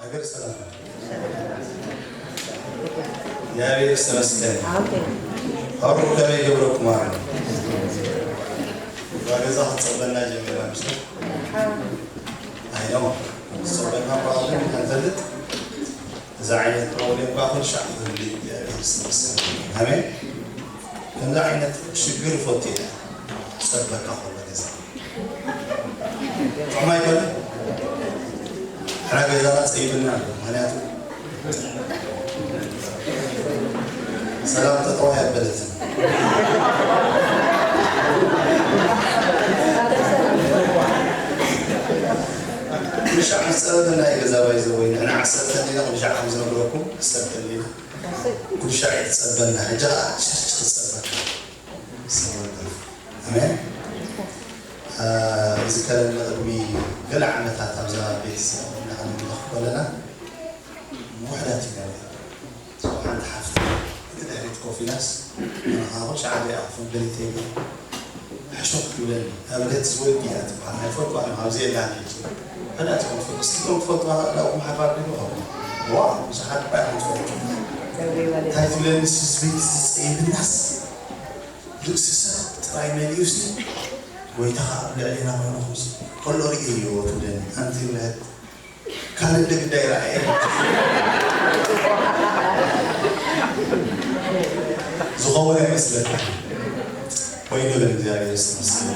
ሃገር ሰላም። እግዚኣብሔር ዝተመስገን። ኣሜን። ኣሩ ከመይ ይገብረኩም ኣሎ? እዛ ገዛ ክትጸበና ጀሚራ፣ ምሽ? ኣይ ነው። ክትጸበና እኳ ግን እንፈልጥ፣ እዛ ዓይነት ፕሮብሌም እኳ ኩሉ ሻዕ ክህሉ እዩ። እግዚኣብሔር ዝተመስገን። ኣሜን። ከምዚ ዓይነት ሽግር ይፈቱ እየ። ክጸበካ ከሎ ገዛ። ጥዑም ኣይኮነን? ሕራ ገዛና ጸይብና ኣሎ። ምኽንያቱ ሰላም ጠጠው ኣያበለትን። ኩሉ ሻዕ ዝጸበና እዩ ገዛ ባይ ዘወይ። ንሕና ዓሰርተ እንዲና ኩሉ ሻዕ ከም ዝነግረኩም ዓሰርተ እንዲና። ኩሉ ሻዕ ይጸበና። ሕጂ ኸዓ ቸርች ክጸበና። ኣሜን። አ፣ እዚ ከለና ቅድሚ ገለ ዓመታት ኣብዛ ቤተሰብ ኮይና ክንምለኽ ከለና ውሑዳት ኢና። ሓንቲ ሓፍቲ እቲ ድሕሪት ኮፍ ኢላስ፣ ንኻ ኩሉ ሻዕ ደኣ ክፍበል ይተይብል። ሕሾኽ ትብለኒ። ኣብነት ዝወዲ እያ ትበሃል። ኣይፈልጥዋን እዮም፣ ኣብዚ የላን ሕጂ። ውሑዳት እዮም ዝፈልጡ። እስኪ እቶም ትፈልጥዋ ኣለኹም ሓባር ድዩ? ዋ፣ ብዙሓት እኳ እዮም ዝፈልጡ። እንታይ ትብለኒ? ንስስ ቤት ዝጸይብናስ ርእሲ ሰብ ጥራይ መሊኡሲ፣ ጎይታ ኸኣ ኣብ ልዕሌና ኮይኑ ኹምሲ ከሎ ርእየዮ ትብለኒ። ኣንቲ እምነት ካልእ እንደ ግዳይ ረኣየ። ዝኸውን ኣይመስለካ። ኮይኑ ግን እግዚኣብሔር ዝተመስገነ።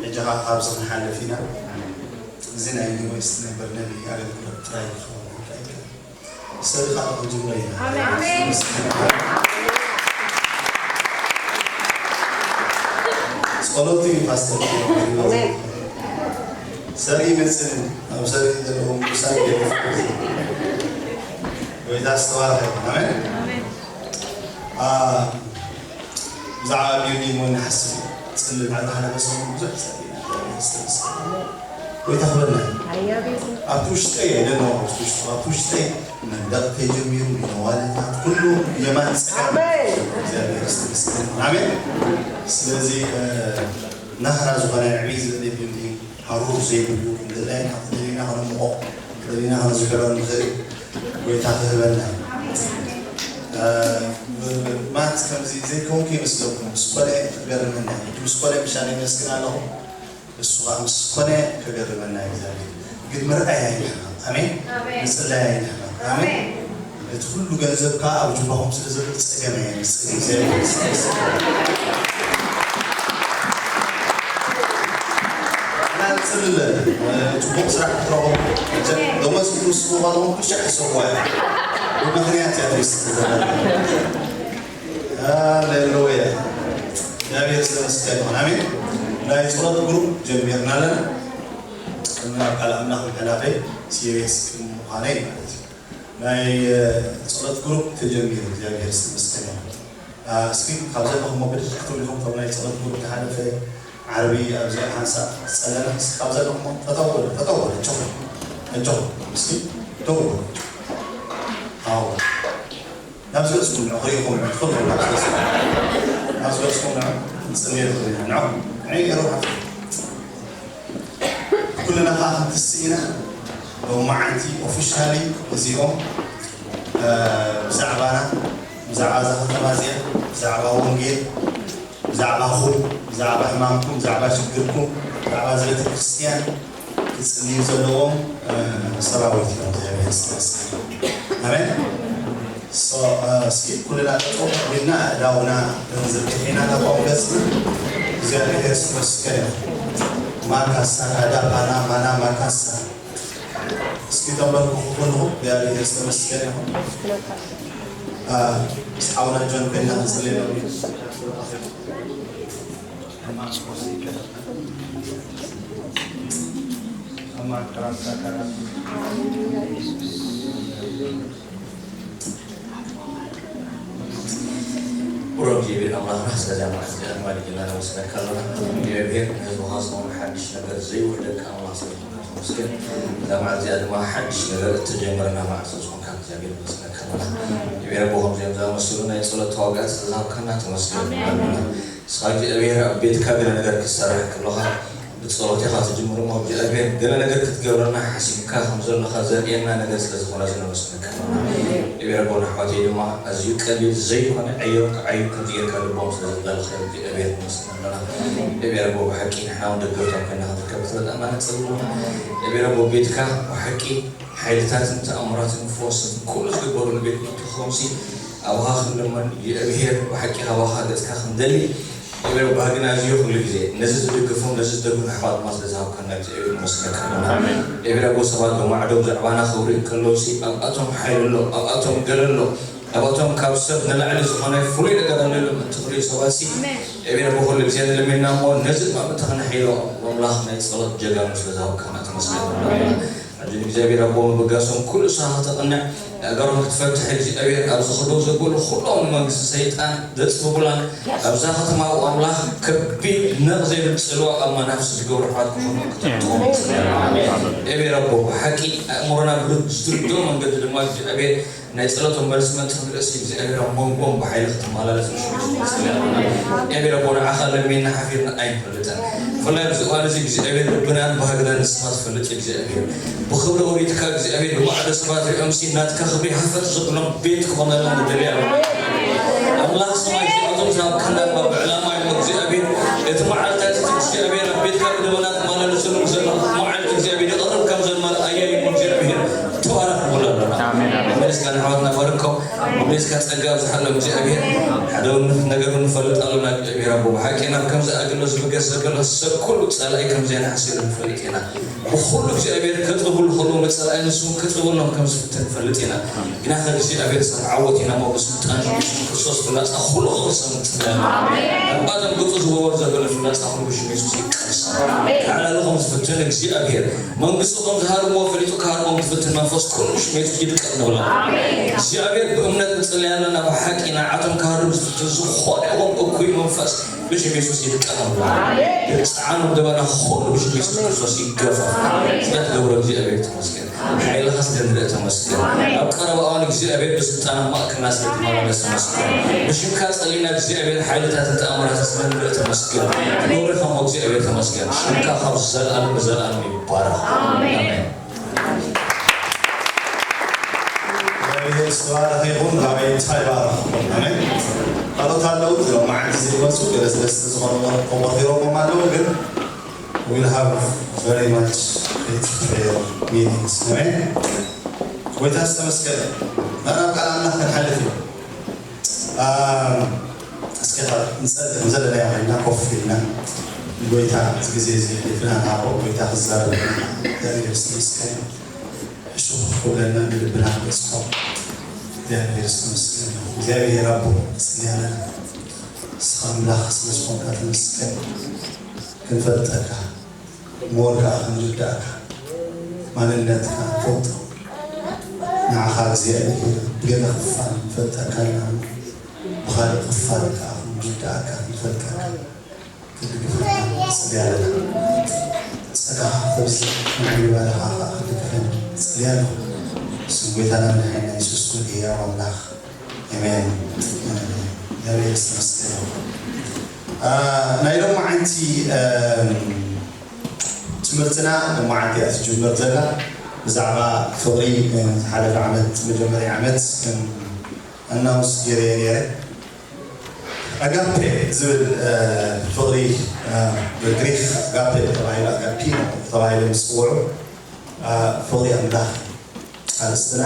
ሕጂ ኸኣ ካብዚ ክንሓልፍ ኢና። እዚ ናይ ዩኒቨርሲቲ ናይ በርነቢ ኣገልግሎት ጥራይ ክኸውን ይኽእል። ሰሪኻ ክንጅምሮ ኢና። ኣሜን። ጸሎት እዩ ፓስተር። ኣሜን። ሰሪ ይመጽእ፣ ኣብ ሰሪ ዘለዎም ቅዱሳን ይገድፍ። ጎይታ ዝተባረኸ ይኹን። ኣሜን። ኣሜን። አ፣ ብዛዕባ ቢልዲንግ እውን ንሓስብ እዩ። ጽልእ እናተሓላለፈ ሰሙን ብዙሕ ጸሊእና፣ ነስተምስል። ጎይታ ክበልና እዩ። ኣብቲ ውሽጠይ፣ I don't know፣ ኣብቲ ውሽጠ-፣ ኣብቲ ውሽጠይ መንደቕ ተጀሚሩ፣ ንዋልታት፣ ኩሉ የማን ጸጋም ኣሜን። እግዚኣብሔር ዝተመስገነ ይኹን። ኣሜን። ስለዚ፣ እ፣ ናህና ዝኾነ ዕብይ ዝበለ ቢልዲንግ ሃሩር ዘይብሉ፣ ክንደላይ ኢና፣ ክንደሊና ከነምቆ፣ ክንደሊና ከነዝሕሎ ንኽእል ጎይታ ክህበና እዩ። እ፣ ብ-፣ ብ-፣ ማት ከምዚ ዘይከውን ከይመስለኩም፣ ምስ ኮነ ክገርመና እዩ። ምስ ኮነ ምሻን የመስግን ኣለኹ። እሱ ኸዓ ምስ ኮነ ከገርመና እዩ እግዚኣብሔር። ግን ምርኣይ ኣይንሕመም። ኣሜን። ኣሜን። ምጽላይ ኣይንሕመም። ኣሜን። ኣሜን። እቲ ኩሉ ገንዘብ ከኣ ኣብ ጁባኹም ስለ ዘሎ ጸገም ኣየምጽእን። እግዚኣብሔር ይመስገን። እና ንጽልለ፣ እ፣ ጽቡቕ ስራሕ ክትረኽቡ። ደሞዝ ክትውስኑ ከለኹም ብሻዕ ሕሰብዋ እያ። ብምኽንያት እያ ትውስን ዘላ። ሃሌሉያ። እግዚኣብሔር ዝተመስገነ ይኹን። ኣሜን። ናይ ጸሎት ግሩፕ ጀሚርና ኣለና። ቅድሚ ናብ ቃል ኣምላኽ ምሕላፈይ ሲሪየስ ቅድሚ ምዃነይ ማለት እዩ። ናይ፣ እ፣ ጸሎት ግሩፕ ተጀሚሩ፣ እግዚኣብሔር ዝተመስገነ ይኹን። እ፣ እስኪ ካብ ዘለኹም ብድድ ክትብሉ ኢኹም፣ እቶም ናይ ጸሎት ግሩፕ ዝሓለፈ ዓርቢ ኣብዚኣ ሓንሳእ ጸለና፣ እስኪ ካብ ዘለኹም ጠጠው በሉ፣ ጠጠው በሉ፣ ኣጆኹም፣ ኣጆኹም፣ እስኪ ደው በሉ። ኣዎ። ናብ ዝገጽኩም ንዑ፣ ክርእየኩም ንዑ፣ ትፈልጡ ናብ ዝገጽኩም። ናብ ዝገጽኩም ንዑ፣ ንጽልየሉ ኢና። ንዑ፣ ንዑ፣ ይሩሓ። ኩልና ከኣ ክንትስእ ኢና። ሎማዓንቲ ኦፊሻሊ እዚኦም፣ እ፣ ብዛዕባና፣ ብዛዕባ እዛ ከተማ እዚኣ፣ ብዛዕባ ወንጌል፣ ብዛዕባኹም፣ ብዛዕባ ሕማምኩም፣ ብዛዕባ ሽግርኩም፣ ብዛዕባ እዚ ቤተ ክርስቲያን ክጽልዩ ዘለዎም፣ እ፣ ሰራዊት እዮም። እግዚኣብሔር ይመስገን። ኣሜን። ሶ፣ እ፣ እስኪ ኩልና ጠጠው ኢልና ኣእዳውና ክንዝርግሕ ኢና ናብኦም ገጽና። እግዚኣብሔር ይመስገን። ማካሳ ካዳ ፓና ማና ማካሳ። እስኪ ተንበርክኹ ኩልኹም። እግዚኣብሔር ዝተመስገነ ይኹን። እ፣ ምስ ሓውና ጆን ኮይና ክንጽልይ ነው። ቁሩብ እግዚኣብሔር ኣምላኽና ስለዚኣ መዓልቲ እዚኣ ድማ ድጅና ነመስግነካ ኣለና። እግዚኣብሔር ንህዝብኻ ዝኾነ ሓድሽ ነገር ዘይውሕደካ ኣምላኽ ስለ ዝኾንካ ተመስገን። እዛ መዓልቲ እዚኣ ድማ ሓድሽ ነገር እተጀመረና መዓልቲ ስለ ዝኾንካ እግዚኣብሔር ነመስግነካ ኣለና። እግዚኣብሔር ኣቦ፣ ከምዚኦም ዝኣመሰሉ ናይ ጸሎት ተዋጋእቲ ስለ ዝሃብካና ተመስገን ኣለና። ንስኻ እግዚኣብሔር ኣብ ቤትካ ገለ ነገር ክትሰርሕ ከለኻ፣ ብጸሎት ኢኻ ትጅምር እሞ እግዚኣብሔር ገለ ነገር ክትገብረና ሓሲብካ ከም ዘለኻ ዘርእየና ነገር ስለ ዝኾነ እዚ ነመስግነካ። እግዚኣብሔር ኣቦና ኣሕዋተይ ድማ ኣዝዩ ቀሊል ዘይኮነ ዕዮ ክዓዩ ከምዚ ጌርካ ልቦም ስለ ዘዳለኻዮ እግዚኣብሔር ነመስግን ኣለና። እግዚኣብሔር ኣቦ ብሓቂ ንሕና እውን ደገፍቶም ኮይና ክትርከብ ክትረዳእና ንጽሊ ኣለና። እግዚኣብሔር ኣቦ ቤትካ ብሓቂ ሓይልታትን ተኣምራትን ፈወስን ኩሉ ዝግበረሉ ቤት መእተዊ ክኾንሲ ኣባኻ ክንልመን እግዚኣብሔር ብሓቂ ካባኻ ገጽካ ክንደሊ እግዚኣብሔር ባህግና ኣዝዮ ኩሉ ግዜ ነዚ ዝድግፎም ነዚ ዝደግፉ ኣሕዋትና ስለ ዝሃብካና እግዚኣብሔር ንመስገካ ኣለና። ኣሜን። እግዚኣብሔር ኣቦ ሰባት ብማዕዶ ብዛዕባና ክብሩ እንከለውሲ ኣብኣቶም ሓይሊ ኣሎ፣ ኣብኣቶም ገለ ኣሎ፣ ኣብኣቶም ካብ ሰብ ንላዕሊ ዝኾነ ፍሉይ ነገር ኣሎ ኢሎም እንትኽልዩ ሰባትሲ ኣሜን። እግዚኣብሔር ኣቦ ኩሉ ግዜ ንልምና እሞ ነዚ ድማ ምእንቲ ክነሕይሎ ኣምላኽ ናይ ጸሎት ጀጋኑ ስለ ዝሃብካና ተመስገን ኣለና። ሕጂ ንእግዚኣብሔር ኣቦ ምብጋሶም ኩሉ ሳኻ ተቕንዕ፣ ኣእጋሮም ክትፈትሕ እግዚኣብሔር ኣብ ዝኸደው ዘበሉ ኩሎም ንመንግስቲ ሰይጣን ዘጽብቡላን ኣብዛ ከተማ ኣምላኽ ከቢድ ነቕ ዘይብል ጽልዋ ኣብ መናፍስቲ ዝገብሩ ኣሕዋት ክኾኑ ክትጥቕሙ እግዚኣብሔር ኣቦ ብሓቂ ኣእምሮና ብዝትርድኦ መንገዲ ድማ እግዚኣብሔር ናይ ጸሎቶም መልሲ መን ትኽእል ርእሲ እግዚኣብሔር ኣብ መንጎኦም ብሓይሊ ክትመላለስ ምሽ እግዚኣብሔር ኣቦ ንዓኻ ለሚንና ሓፊርና ኣይንፈልጥን። ብፍላይ ኣብዚ እዋን እዚ እግዚኣብሔር ልብናን ባህግናን ንስኻ ትፈልጥ እግዚኣብሔር ብኽብሪ ኦሪትካ እግዚኣብሔር ብማዕዶ ሰባት ሪኦምሲ ናትካ ክብሪ ሃፈት ዘብሎም ቤት ክኾነልና ንደልያ ኣምላኽ ሰማይ እዚኣቶም ዝሃብካና ድማ ብዕላማ እዮም እግዚኣብሔር እቲ መዓልታት እቲ እግዚኣብሔር ኣብ ቤትካ ብደበና ትመላለስሉ ዘሎ መዓልቲ እግዚኣብሔር ይቐርብ ከም ዘሎ ኣያይሞ እግዚኣብሔር ተባረኽ ንብሎ ኣለና ኣሜን፣ ኣሜን። መለስካ ንኣሕዋትና ባርኮም መለስካ ጸጋ ኣብዝሓሎም እግዚኣብሔር ሓደ እውን ነገር እውን ንፈልጥ ኣለና እግዚኣብሔር ኣቦ ብሓቂ ናብ ከምዚ ኣገልግሎት ዝብገስ ዘሎ ሰብ ኩሉ ጸላኢ ከም ዘይናሕስሉ ንፈልጥ ኢና ብኹሉ እግዚኣብሔር ከጥብሉ ከለዉ ንጸላኢ ንሱ ክጥብሎም ከም ዝፍትን ንፈልጥ ኢና ግና ከእግዚኣብሔር ሰብ ዓወት ኢና እሞ ብስልጣን የሱስ ክርስቶስ ፍላጻ ኩሉ ክቕሰም ንጽሊ ኣለና ኣባቶም ገጹ ዝወርወር ዘበለ ፍላጻ ኩሉ ብሽም የሱስ ይቀርስ ኣሜን። ካዕላሉ ከም ዝፍትን እግዚኣብሔር መንግስቱ ከም ዝሃርሞ ፈሊጡ ክሃርሞም ዝፍትን መንፈስ ኩሉ ብሽም የሱስ ይድቀቅ ንብላ ኣሜን። እግዚኣብሔር ብእምነት ንጽሊ ኣለና ብሓቂ ንዓቶም ክሃርም ዝፍትን ዝኾነ ይኹን እኩይ መንፈስ ብሽም የሱስ ይድቀቅ ንብላ ኣሜን። ጸዓኑ ደበና ኩሉ ብሽም የሱስ ክርስቶስ ይገፈፍ ኣሜን። ስለ ትገብሮ እግዚኣብሔር ተመስገን ሓይልኻ ስለ ንርኢ ተመስገን ኣብ ቀረባ እዋን እግዚኣብሔር ብስልጣን ኣብ ማእከልና ስለ ትመላለስ ተመስገን ብሽምካ ጸሊና እግዚኣብሔር ሓይልታትን ተኣምራትን ስለ ንርኢ ተመስገን ክብርኻ እሞ እግዚኣብሔር ተመስገን ሽምካ ካብ ዘለኣለም ንዘለኣለም ይባረኽ ኣሜን እግዚኣብሔር ዝተባረኸ ይኹን ራባይ እንታይ ባረኽ ኣሜን ካልኦት ኣለዉ ሎማዓንቲ ዘይመፁ ገለ ስለስተ ዝኾኑ ተቆርፊሮሞም ኣለዉ ግን We'll have very much great prayer meetings. Amen. ጎይታ ዝተመስገነ መራብ ቃል ኣምላኽ ክንሓልፍ እዩ እስከ ንፀልእ ዘለናዮ ኮይና ኮፍ ኢልና ጎይታ እዚ ግዜ እዚ ሕሊፍና ንሃቦ ጎይታ ክዛረብ እግዚኣብሔር ዝተመስገነ ሕሹኽ ክብለና ንልብና ክበፅሖ እግዚኣብሔር ዝተመስገነ እግዚኣብሔር ኣቦ ፅልያለና ንስኻ ኣምላኽ ስለ ዝኾንካ ተመስገን ክንፈልጠካ ሞር ከዓ ክንርዳእካ ማንነትካ ንፈልጦ ንዓኻ እግዚኣብሔር ብገለ ክፋል ንፈልጠካ ኢና ብካልእ ክፋል ከዓ ክንርዳእካ ክንፈልጠካ ክድግፈና ንፅሊ ኣለና ፀጋኻ ተብዝሕ ንዓይኒ ባርኻ ከዓ ክድግፈን ፅሊ ኣለኹ ስም ጎይታና መድሓኒና የሱስ ወዲ ህያው ኣምላኽ ኣሜን እግዚኣብሔር ዝተመስገነ ናይ ሎማዓንቲ ትምህርትና ሎማዓንቲ እያ ትጅምር ዘላ ብዛዕባ ፍቕሪ ዝሓለፈ ዓመት መጀመርያ ዓመት ኣናውንስ ገይረ ነይረ ኣጋፔ ዝብል ፍቕሪ ብግሪክ ኣጋፔ ተባሂሉ ኣጋፒኖ ተባሂሉ ዝፅውዑ ፍቕሪ ኣምላኽ ኣርእስትና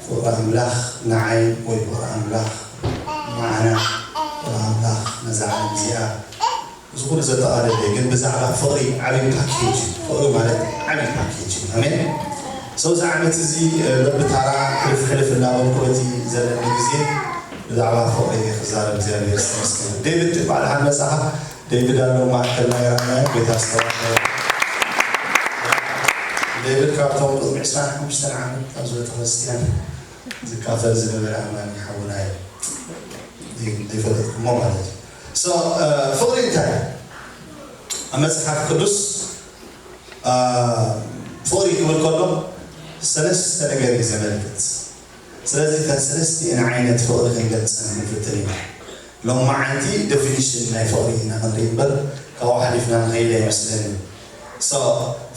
ፍቕሪ ኣምላኽ ንዓይ ወይ ፍቕሪ ኣምላኽ ንዓና ፍቕሪ ኣምላኽ ነዛ ዓለም እዚኣ እዚ ኩሉ ዘጠቓለለ ግን ብዛዕባ ፍቕሪ ዓብዪ ፓኬጅ ፍቕሪ ማለት ዓብዪ ፓኬጅ ኣሜን ሰው እዚ ዓመት እዚ በብታራ ሕልፍ ሕልፍ እናበልኩ በቲ ዘለኒ ግዜ ብዛዕባ ፍቕሪ ክዛረብ እግዚኣብሔር ዝተመስገነ ዴቪድ ባዕልኻ መፃኻ ዴቪድ ኣሎ ማእከልና የራናዮ ጌታ ዝተባረከ ዴቪድ ካብቶም ቅድሚ ዕስራን ሓሙሽተን ዓመት ኣብ ዝበተ ክርስትያን ዝካፈል ዝነበረ ኣማኒ ሓውና እዩ ዘይፈለጥኩሞ ማለት እዩ ፍቕሪ እንታይ ኣብ መፅሓፍ ቅዱስ ፍቕሪ ክብል ከሎ ሰለስተ ነገር እዩ ዘመልክት ስለዚ እተን ሰለስቲኤን ዓይነት ፍቕሪ ክንገልፀን ክንፍትን ኢና ሎማዓንቲ ዴፊኒሽን ናይ ፍቕሪ ኢና ክንርኢ እምበር ካብኡ ሓሊፍና ንኸይድ ኣይመስለንን So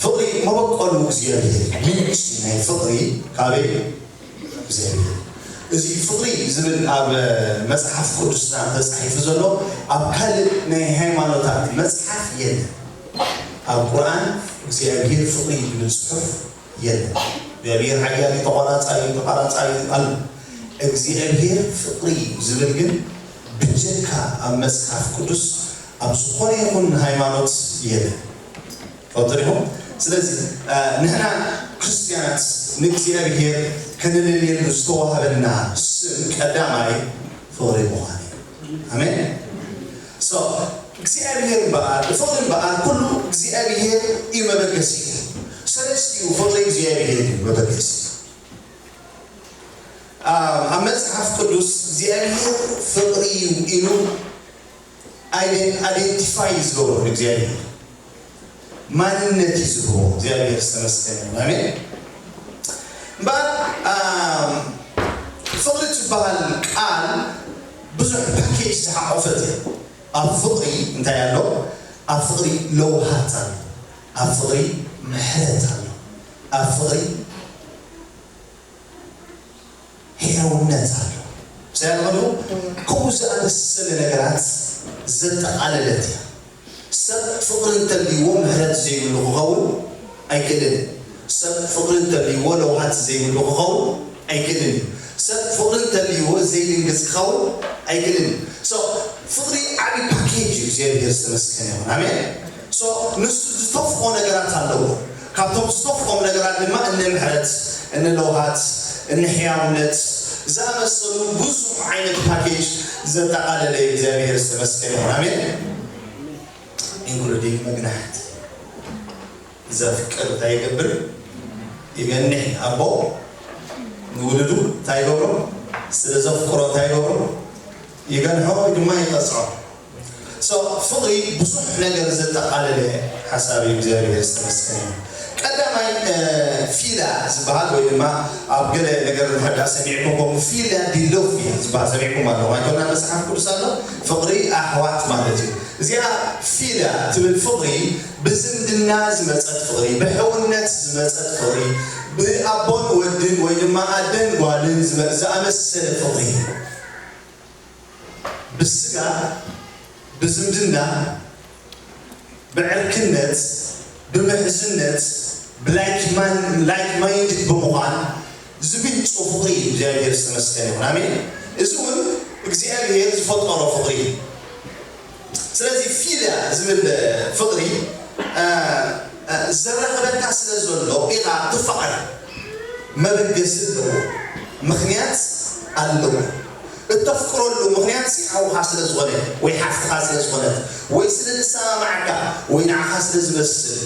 ፍቕሪ መበቆሉ እግዚኣብሔር እዩ። ምንጪ ናይ ፍቕሪ ካበይ? እግዚኣብሔር። እዚ ፍቕሪ ዝብል ኣብ መጽሓፍ ቅዱስና ተጻሒፉ ዘሎ ኣብ ካልእ ናይ ሃይማኖታት መጽሓፍ የለን። ኣብ ቁርኣን እግዚኣብሔር ፍቕሪ ዝብል ጽሑፍ የለን። እግዚኣብሔር ሓያል እዩ፣ ተቋራጻይ እዩ፣ ተቋራጻይ እዩ ኣሉ። እግዚኣብሔር ፍቕሪ እዩ ዝብል ግን ብጀካ ኣብ መጽሓፍ ቅዱስ ኣብ ዝኾነ ይኹን ሃይማኖት የለን። ትፈልጡ ዲኹም? ስለዚ ንሕና ክርስትያናት ንእግዚኣብሔር ከነለልየሉ ዝተዋህበና ስም ቀዳማይ ፍቕሪ ምዃን እዩ። ኣሜን። So እግዚኣብሔር እምበኣር፣ ፍቕሪ እምበኣር ኩሉ እግዚኣብሔር እዩ መበገሲ። ሰለስቲኡ ፍቕሪ እግዚኣብሔር እዩ መበገሲ። ኣብ መጽሓፍ ቅዱስ እግዚኣብሔር ፍቕሪ እዩ ኢሉ ኣይደን-፣ ኣይደንቲፋይ እዩ ዝገብሮ ንእግዚኣብሔር። ማንነት እዩ ዝህቦ። እግዚኣብሔር ዝተመስገነ ይሁን። ኣሜን። እምበኣር ፍቕሪ ትበሃል ቃል ብዙሕ ፓኬጅ ዝሓቆፈት እያ። ኣብ ፍቕሪ እንታይ ኣሎ? ኣብ ፍቕሪ ለውሃት ኣሎ። ኣብ ፍቕሪ ምሕረት ኣሎ። ኣብ ፍቕሪ ሕያውነት ኣሎ። ምሳይ ኣለኹ ከምኡ ዝኣመሰለ ነገራት ዘጠቓለለት እያ። ሰብ ፍቕሪ እንተልይዎ ምሕረት ዘይብሉ ክኸውን ኣይክእልን። ሰብ ፍቕሪ እንተልይዎ ለውሃት ዘይብሉ ክኸውን ኣይክእልን እዩ። ሰብ ፍቕሪ እንተልይዎ ዘይድንግጽ ክኸውን ኣይክእልን እዩ። So ፍቕሪ ዓቢ ፓኬጅ እዩ። እግዚኣብሔር ዝተመስገነ ይኹን። ኣሜን። So ንሱ ዝተፍቆ ነገራት ኣለዎ። ካብቶም ዝተፍቆም ነገራት ድማ እነ ምሕረት፣ እነ ለውሃት፣ እነ ሕያውነት ዝኣመሰሉ ብዙሕ ዓይነት ፓኬጅ ዘጠቓለለ እዩ። እግዚኣብሔር ዝተመስገነ ይኹን። ኣሜን። ኢንክሉዲንግ መግናሕቲ። ዘፍቅር እንታይ ይገብር? ይገንሕ። ኣቦ ንውሉዱ እንታይ ይገብሮ? ስለ ዘፍቅሮ እንታይ ይገብሮ? ይገንሖ ወይ ድማ ይቐጽዖ። So ፍቕሪ ብዙሕ ነገር ዘጠቓለለ ሓሳብ እዩ። እግዚኣብሔር ዝተመስገነ ይሁን። ቀዳማይ ፊላ ዝበሃል ወይ ድማ ኣብ ገለ ነገር እንድሕር ደኣ ሰሚዕኩም ከምኡ ፊላ ዲሎፊ ዝበሃል ሰሚዕኩም ኣለኹም ኣይኮና? መጽሓፍ ቅዱስ ኣሎ። ፍቕሪ ኣሕዋት ማለት እዩ። እዚኣ ፊላ ትብል ፍቕሪ ብዝምድና ዝመጸት ፍቕሪ፣ ብሕውነት ዝመጸት ፍቕሪ፣ ብኣቦን ወድን ወይ ድማ ኣደን ጓልን ዝመ-፣ ዝኣመሰለ ፍቕሪ። ብስጋ፣ ብዝምድና፣ ብዕርክነት፣ ብምሕዝነት፣ ብላይክ ማን-፣ ላይክ ማይንድድ ብምዃን ዝምንጩ ፍቕሪ እዩ። እግዚኣብሔር ዝተመስገነ ይኹን። ኣሜን። እዚ እውን እግዚኣብሔር ዝፈጠሮ ፍቕሪ እዩ። ስለዚ ፊልያ ዝብል ፍቕሪ፣ እ፣ እ፣ ዘራኽበካ ስለ ዘሎ ኢኻ ትፋቐር። መበገሲ ኣለዎ። ምኽንያት ኣለዎ። እተፍቅረሉ ምኽንያት ሓውኻ ስለ ዝኾነ ወይ ሓፍትኻ ስለ ዝኾነት ወይ ስለ ዝሰማማዓካ ወይ ንዓኻ ስለ ዝመስል።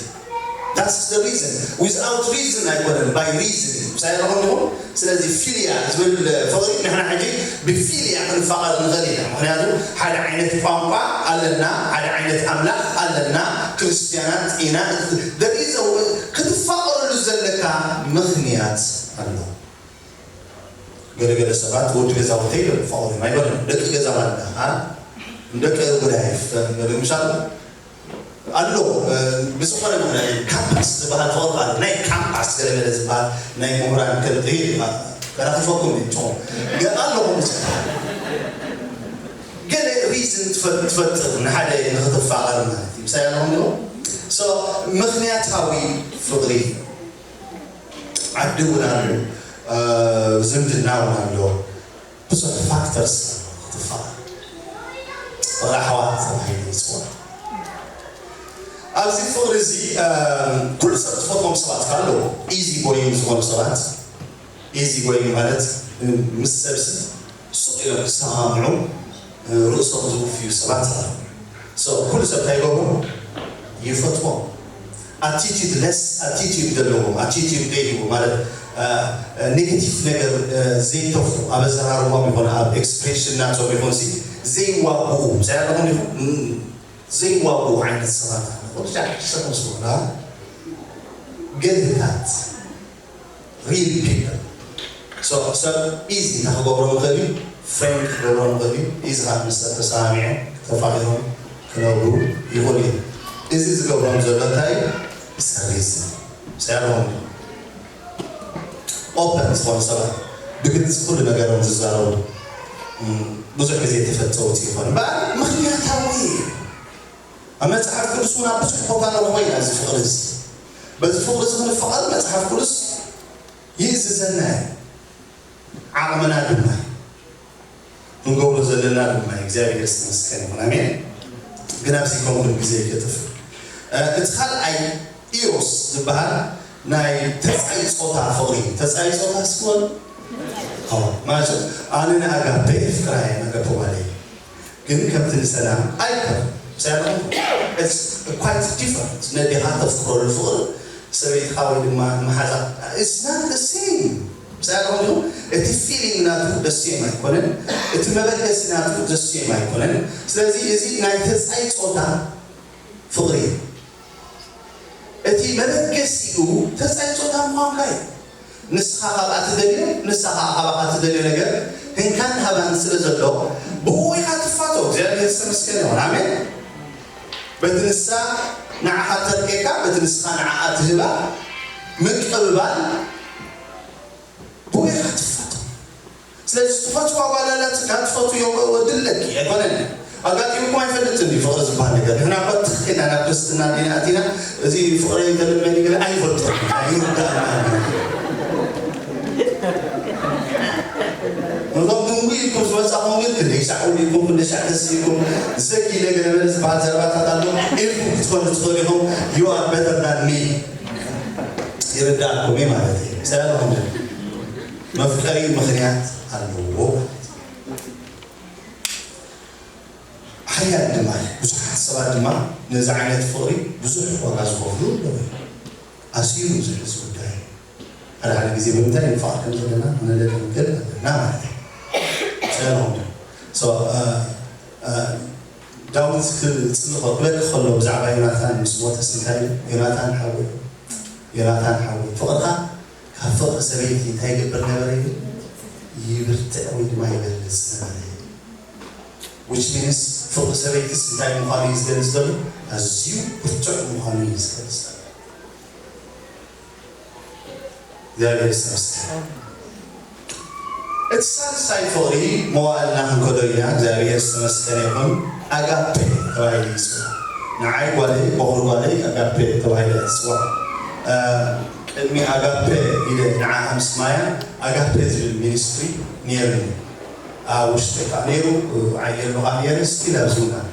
That's the reason. Without reason ኣይኮነን፣ by reason እዩ። ምሳይ ኣለኹም ዲኹም? ስለዚ ፊልያ ዝብል ፍቕሪ ንሕና ሕጂ ብፊልያ ክንፋቐር ንኽእል ኢና። ምኽንያቱ ሓደ ዓይነት ቋንቋ ኣለና፣ ሓደ ዓይነት ኣምላኽ ኣለና፣ ክርስትያናት ኢና። There is a way ክትፋቐረሉ ዘለካ ምኽንያት ኣሎ። ገለገለ ሰባት ወዲ ገዛውተይ ኢሎም ይፋቐሩ እዮም። ኣይበሉን። ደቂ ገዛ ማለት፣ ኣ፣ ደቂ ጉዳይ፣ ምሳሌ ኣሎ፣ እ፣ ብዝኾነ ምኽንያት ካምፓስ ዝበሃል ፍቕሪ ኣሎ። ናይ ካምፓስ ገለገለ ዝበሃል ናይ ምሁራን ክልጥሂ ተራኺፈኩም እዩ። ገ-፣ ኣለኹም ምስ ገለ ሪዝን ትፈ-፣ ትፈጥር ንሓደ ንኽትፋቐር ማለት እዩ። ምሳይ ኣለኹም ዶ? So ምኽንያታዊ ፍቕሪ ዓዲ እውን ኣሎ፣ እ፣ ዝምድና እውን ኣሎ። ብዙሕ ፋክተርስ ክትፋቐር ፍቕሪ ኣሕዋት ተባሂሉ ይፅዋዕ። ኣብዚ ፍቕሪ እዚ፣ እ፣ ኩሉ ሰብ ዝፈትዎም ሰባት ከ ኣለዉ። ኢዚ ጎይንግ ዝኾኑ ሰባት፣ ኢዚ ጎይንግ ማለት፣ እ፣ ምስ ሰብሲ ሱቕ ኢሎም ክሰማምዑ፣ እ፣ ርእሶም ዝውፍዩ ሰባት ኣለዉ። So ኩሉ ሰብ እንታይ ይገብሩ? ይፈትዎም። ኣቲቲዩድ ለስ ኣቲቲዩድ ዘለዎም፣ ኣቲቲዩድ ዘይህቡ ማለት፣ እ፣ እ፣ ኔጌቲቭ ነገር፣ እ፣ ዘይተፉ ኣብ ኣዘራርቦም ይኹን ኣብ ኤክስፕሬሽን ናቶም ይኹን ሲ ዘይዋግኡ፣ ምሳይ ኣለኹም ዲኹም? እም፣ ዘይዋግኡ ዓይነት ሰባት ኣለዉ። ኩሉ ሻዕ ክሰብ ምስ በሉ፣ አ? ገድልታት ሪል ፒፕል። So ሰብ ኢዚ እንታይ ክገብሮም ይኽእል እዩ? ፍሬንድ ክገብሮም ይኽእል እዩ። ኢዚ ከዓ ምስ ሰብ ተሰማሚዖም ተፋቒሮም ክነብሩ ይኽእሉ እዮም። እዚ ዝገብሮም ዘሎ እንታይ እዩ? ሰርቪስ ሰያሎም ኦፐን ዝኾኑ ሰባት ብግልፂ ኩሉ ነገሮም ዝዛረቡ ብዙሕ ግዜ ተፈተውቲ ይኾኑ እምበኣር ምኽንያታዊ እዩ። ኣብ መፅሓፍ ቅዱስ እውን ኣብ ብዙሕ ቦታ ንረኽቦ ኢና እዚ ፍቕሪ እዚ። በዚ ፍቕሪ እዚ ክንፍቐር መፅሓፍ ቅዱስ ይእዝዘና እዩ። ዓቕምና ድማ እዩ። ክንገብሮ ዘለና ድማ እዩ። እግዚኣብሔር ዝተመስገነ ይኹን። ኣሜን። ግን ኣብዚ ኮንኩን ግዜ ይገጥፍ። እቲ ካልኣይ ኢሮስ ዝበሃል ናይ ተጻይ ጾታ ፍቕሪ። ተጻይ ጾታ እስኪ በሉ። ማለት ኣነ ንኣጋፔ ፍቅራ እየ፣ ኣጋፔ ጓለይ። ግን ከምቲ ንሰላም ኣይኮነን። ሰላም it's quite different። ነዴኻ ተፍቅረሉ ፍቕሪ ሰበይትኻ ወይ ድማ መሓዛ it's not the same። ሰላም እቲ feeling ናቱ the same ኣይኮነን። እቲ መበገሲ ናቱ the same ኣይኮነን። ስለዚ እዚ ናይ ተጻይ ጾታ ፍቕሪ እዩ። እቲ መበገሲኡ ተጻይ ጾታ ምዃንካ እዩ። ንስኻ ካብኣ ትደልዮ፣ ንሳ ኸዓ ካባኻ ትደልዮ ነገር ህንካን ሃባን ስለ ዘሎ ብኡ ኢኻ ትፋቶ። እግዚኣብሔር ዝተመስገነ ይኹን። ኣሜን። በቲ ንሳ ንዓኻ ተርእየካ፣ በቲ ንስኻ ንዓኣ ትህባ ምቅብባል ብኡ ኢኻ ትፋቶ። ስለዚ ትፈትዋ ጓል ኣላትካ ትፈትዮ ወዲ ኣለኪ ኣይኮነን። ኣጋጢሙኩም ኣይፈልጥን እዩ ፍቕሪ ዝበሃል ነገር። ንሕና እኳ ትኽ ኢልና ናብ ክርስትና እንዲና ኣቲና እዚ ፍቕሪ ተለመኒ ገለ ኣይፈልጦን ኣይርዳእና። እዞም ድንጉ ኢልኩም ዝመጻኹም ግን ክንደይ ሳዕ ወዲእኩም ክንደይ ሳዕ ተስኢኩም ዘጊለ ገለ መለ ዝበሃል ዘረባታት ኣሎ ኢልኩም ክትፈልጡ ትኽእሉ ኢኹም። You are better than me ይርዳእኩም እዩ ማለት እዩ። ሰላም መፍቀሪ ምኽንያት ኣለዎ ማለት እዩ። ሓያል ድማ እዩ። ብዙሓት ሰባት ድማ ነዚ ዓይነት ፍቕሪ ብዙሕ ዋጋ ዝኸፍሉ ኣለዉ። ኣዝዩ ብዙሕ እዚ ጉዳይ ሓደ ሓደ ግዜ ብምንታይ ንፍቐር ከም ዘለና ክንለለ ክንክእል ኣለና ማለት እዩ። ሰላም ዳዊት ክጽሊ ክበኪ ከሎ ብዛዕባ ዮናታን ምስ ሞተስ እንታይ ኢሉ? ዮናታን ሓወይ፣ ዮናታን ሓወይ፣ ፍቕርኻ ካብ ፍቕሪ ሰበይቲ እንታይ ይገብር ነበረ ይብል? ይብርትዕ ወይ ድማ ይበልጽ ነበረ። Which means ፍቕሪ ሰበይትስ እንታይ ምዃኑ እዩ ዝገልጽ ዘሎ? ኣዝዩ ብርቱዕ ምዃኑ እዩ ዝገልጽ ዘሎ። እግዚኣብሔር ዝተመስገነ። እቲ ሳልሳይ ፍቕሪ መዋእልና ክንከዶ ኢና። እግዚኣብሔር ዝተመስገነ ይኹን። ኣጋፔ ተባሂሉ ይፅዋዕ። ንዓይ ጓለይ፣ በኹሪ ጓለይ ኣጋፔ ተባሂላ ትፅዋዕ። ቅድሚ ኣጋፔ ኢለ ንዓኣ ምስማያ ኣጋፔ ዝብል ሚኒስትሪ ነይሩኒ። ኣብ ውሽጢ ከዓ ነይሩ፣ ዓየሉ ከዓ ነይሩ፣ ስቲል ኣብዚ እውን ኣሎ።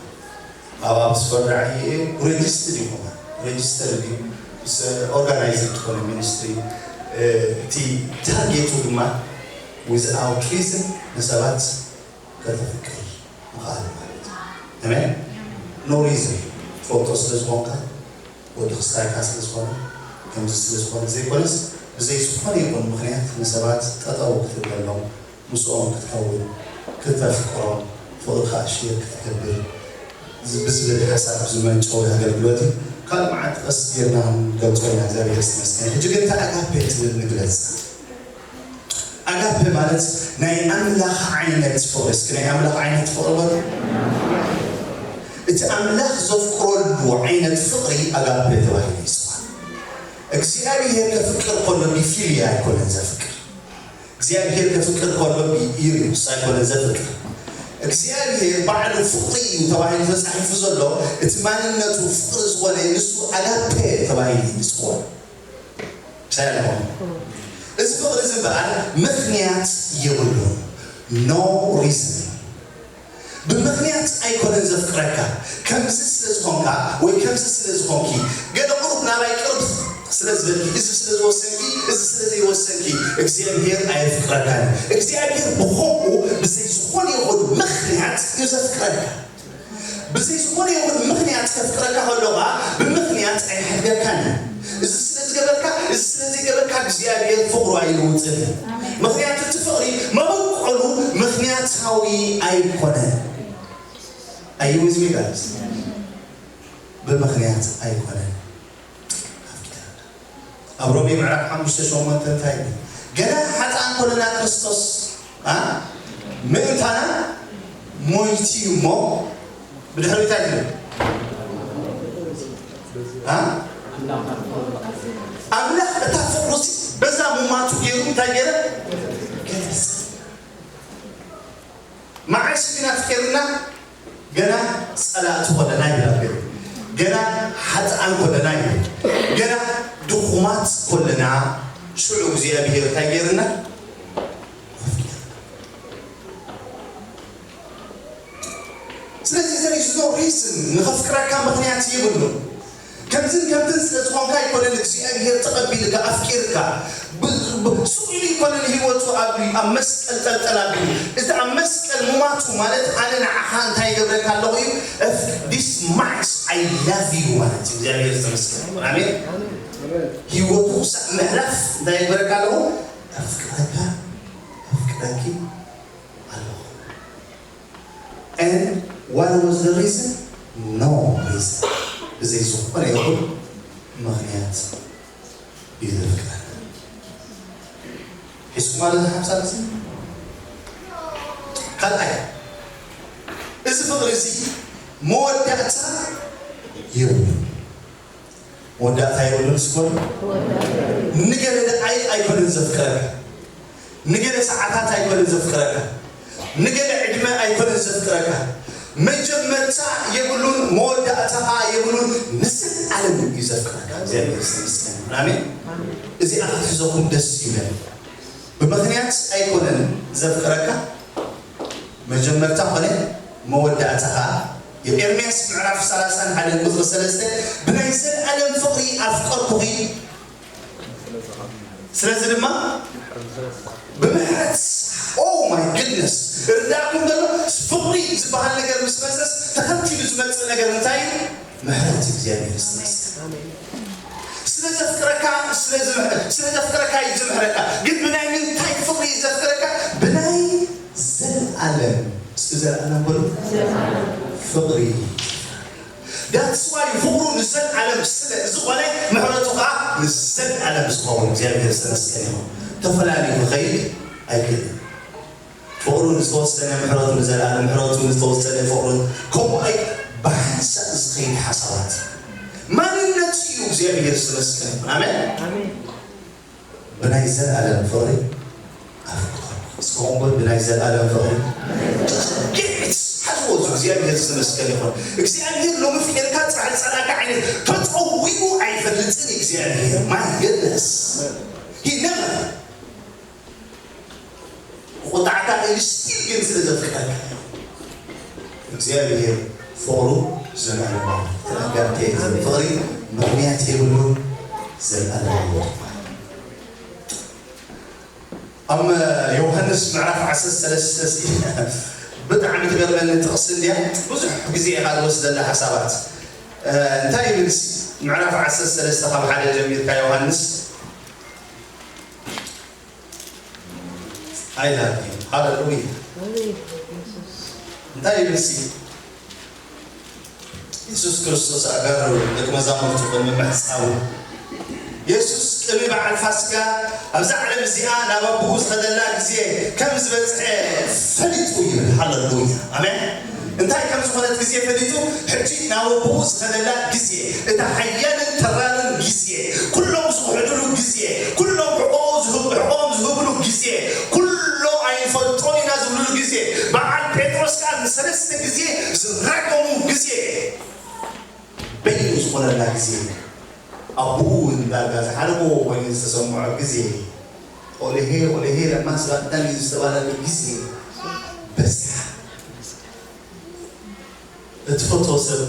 ኣብ ኣብ ስበር ዓየ እዩ ሬጅስተር ይኾና ሬጅስተር ድዩ ምስ ኦርጋናይዝ ዝኾነ ሚኒስትሪ እቲ ታርጌቱ ድማ ዊዝኣውት ሪዝን ንሰባት ከተፍቅሪ ምኽኣል ማለት እዩ። ኣሜን። ኖ ሪዝን ትፈልጦ ስለ ዝኾንካ ወዲ ክስታይካ ስለ ዝኾነ ከምዚ ስለ ዝኾነ ዘይኮነስ ብዘይ ዝኾነ ይኹን ምኽንያት ንሰባት ጠጠው ክትብለሎም ምስኦም ክትከውን ክተፍቅሮም ፍቕርኻ ሼር ክትገብር ብዝብል ሓሳብ ዝመንጨወ ኣገልግሎት እዩ። ካልእ መዓልቲ ቀስ ጌርና ክንገልጾ ኢና እግዚኣብሔር ዝተመስገነ። ሕጂ ግን እታ ኣጋፔ ትብል ንግለጽ። ኣጋፔ ማለት ናይ ኣምላኽ ዓይነት ፍቕሪ እስኪ ናይ ኣምላኽ ዓይነት ፍቕሪ በሉ። እቲ ኣምላኽ ዘፍቅረሉ ዓይነት ፍቕሪ ኣጋፔ ተባሂሉ ይፅዋዕ። እግዚኣብሔር ከፍቅር ከሎ ቢፊልያ ኣይኮነን ዘፍቅር። እግዚኣብሔር ከፍቅር ከሎ ኢሪዮስ ኣይኮነን ዘፍቅር። እግዚኣብሔር ባዕሉ ፍቕሪ እዩ ተባሂሉ ተፃሒፉ ዘሎ እቲ ማንነቱ ፍቕሪ ዝኾነ ንሱ ኣጋፔ ተባሂሉ እዩ ዝፅዋዕ። ሰላም እዚ ፍቕሪ እዚ በዓል ምኽንያት የብሉን። No reason። ብምኽንያት ኣይኮነን ዘፍቅረካ። ከምዚ ስለ ዝኾንካ ወይ ከምዚ ስለ ዝኾንኪ ገለ ቁሩብ ናባይ ቅርብ ስለ ዝበልኪ፣ እዚ ስለ ዝወሰንኪ፣ እዚ ስለ ዘይወሰንኪ እግዚኣብሔር ኣየፍቅረካን እዩ። እግዚኣብሔር ብኸምኡ ብዘይ ዝኾነ ይኹን ምኽንያት እዩ ዘፍቅረካ። ብዘይ ዝኾነ ይኹን ምኽንያት ከፍቅረካ ከሎ ኸዓ ብምኽንያት ኣይሓድገካን እዩ። እዚ ስለ ዝገበርካ፣ እዚ ስለ ዘይገበርካ እግዚኣብሔር ፍቕሩ ኣይልውጥን እዩ። ምኽንያቱ እቲ ፍቕሪ መበቆሉ ምኽንያታዊ ኣይኮነን። Are you with me guys? ብምኽንያት ኣይኮነን። ኣብ ሮሜ ምዕራፍ ሓሙሽተ ሸሞንተ እንታይ ይብል? ገና ሓጥኣን ኮለና ክርስቶስ ኣ ምእንታና ሞይቱ እዩ እሞ ብድሕሪ እንታይ ትብል? ኣ ኣምላኽ እታ ፍቕሩሲ በዛ ሙማቱ ገይሩ እንታይ ገይረ? ገለጸ። መዓስ ግን ኣፍቂርና? ገና ጸላእቲ ኮለና ይብል። ገና ሓጥኣን ኮለና ይብል። ገና ድኹማት ኮለና ሽዑ እግዚኣብሔር እንታይ ገይርና? ስለዚ there is no reason ንኸፍቅረካ ምኽንያት የብሉን። ከምዝን ከምትን ስለ ዝኾንካ ኣይኮነን እግዚኣብሔር ተቐቢልካ ኣፍቂርካ። ብ- ብ- ስቕ ኢሉ ኣይኮነን ህይወቱ ኣብ ኣብ መስቀል ጠልጠል ኣቢሉ። እዚ ኣብ መስቀል ምማቱ ማለት ኣነ ንዓኻ እንታይ ይገብረካ ኣለኹ እዩ። If this much I love you ማለት እዩ። እግዚኣብሔር ዝተመስገነ ይኹን። ኣሜን። ህይወቱ ክሳዕ ምሕላፍ እንታይ ይገብረካ ኣለኹ? ኣፍቅረካ ኣፍቅረኪ ኣለኹ። And what was the reason? No reason። ብዘይ ዝኾነ ይኹን ምኽንያት እዩ ዘፍቅረና። ሒዝኩም ማለት ሓሳብ እዚ ካልኣይ እዚ ፍቕሪ እዚ መወዳእታ የብሉን። መወዳእታ የብሉን። ስኮል ንገለ ደቃይቅ ኣይኮነን ዘፍቅረካ፣ ንገለ ሰዓታት ኣይኮነን ዘፍቅረካ፣ ንገለ ዕድመ ኣይኮነን ዘፍቅረካ። መጀመርታ የብሉን፣ መወዳእታ ኸዓ የብሉን። ንዘለኣለም እዩ ዘፍቅረካ። እግዚኣብሔር ዝተመስገነ ይኹን። ኣሜን። እዚኣ ክትሕዘኩም ደስ ይብለኒ። ብምኽንያት ኣይኮነን ዘፍቅረካ፣ መጀመርታ ኾነ መወዳእታ ኸዓ። ኤርምያስ ምዕራፍ ሰላሳን ሓደን ቁፅሪ ሰለስተ፣ ብናይ ዘለኣለም ፍቕሪ ኣፍቀርኩኺ፣ ስለዚ ድማ ብምሕረት። Oh my goodness፣ ርዳእኩም ዘሎ ፍቕሪ ዝበሃል ነገር ምስ መፀስ ተኸቲሉ ዝመፅእ ነገር እንታይ እዩ? ምሕረት። እግዚኣብሔር ዝተመስገነ። ስለ ዘፍቅረካ፣ ስለ ዝምሕ- ስለ ዘፍቅረካ እዩ ዝምሕረካ። ግን ብናይ ምንታይ ፍቕሪ እዩ ዘፍቅረካ? ብናይ ዘለኣለም። እስኪ ዘለኣለም በሉ። ፍቕሪ። That's why ፍቕሩ ንዘለኣለም ስለ ዝኾነ ምሕረቱ ከዓ ንዘለኣለም ዝኸውን እግዚኣብሔር ዝተመስገነ ይኹን። ተፈላልዩ ክኸይድ ኣይክእልን። ፍቕሩ ንዝተወሰነ ምሕረቱ ንዘለኣለም፣ ምሕረቱ ንዝተወሰነ ፍቕሩ፣ ከምኡ ኣይ ብሓንሳእ ዝኸይድ ሓሳባት ማንነት እዩ። እግዚኣብሔር ዝተመስገነ ይኹን። ኣሜን። ብናይ ዘለኣለም ፍቕሪ ኣፍቅሮ። እስከ ኹም በል፣ ብናይ ዘለኣለም ፍቕሪ። ጌት ሓዝዎ፣ እዚ እግዚኣብሔር ዝተመስገነ ይኹን። እግዚኣብሔር ሎሚ ፍቅርካ ጻዕጻዕካ ዓይነት ተጸዊኡ ኣይፈልጥን። እግዚኣብሔር my goodness, he never ቁጣዕካ ኢሉ ስቲል ግን ስለ ዘፍቅረካ እግዚኣብሔር ፍቕሩ ዘለኣለማዊ። ተናጋርተ ፍቕሪ ምኽንያት የብሉን። ዘለኣለማዊ ኣብ ዮሃንስ ምዕራፍ ዓሰርተ ሰለስተ ብጣዕሚ ትገርመኒ ጥቕሲ እንድያ። ብዙሕ ግዜ ኢኻ ዝወስደላ ሓሳባት እንታይ ይብል ምዕራፍ ዓሰርተ ሰለስተ ካብ ሓደ ጀሚርካ ዮሃንስ I love you. ሃለሉያ። እንታይ ይብል ሲ የሱስ ክርስቶስ ኣጋሩ ደቂ መዛሙርቱ ቅድሚ ምሕጻቡ የሱስ ቅድሚ በዓል ፋስጋ ኣብዛ ዓለም እዚኣ ናብ ኣቦኡ ዝኸደላ ግዜ ከም ዝበጽሐ ፈሊጡ ይብል። ሃለሉያ ኣሜን። እንታይ ከም ዝኾነት ግዜ ፈሊጡ ሕጂ ናብ ኣቦኡ ዝኸደላ ግዜ፣ እታ ሓያልን ተራርን ግዜ፣ ኩሎም ዝኽሕድሉ ግዜ፣ ኩሎም ሕቖኦም ዝህብሉ ግዜ፣ ኩሎ ኣይንፈልጦን ኢና ዝብልሉ ግዜ፣ በዓል ጴጥሮስ ከዓ ንሰለስተ ግዜ ዝራገሙ ግዜ፣ በይኑ ዝኾነላ ግዜ፣ ኣቦኡ እውን ዳርጋ ዝሓለሞ ኮይኑ ዝተሰምዖ ግዜ፣ ኦለሄ ኦለሄ ለማ ሰባቅታኒ ዝተባለሉ ግዜ በዚሓ። እትፈትዎ ሰብ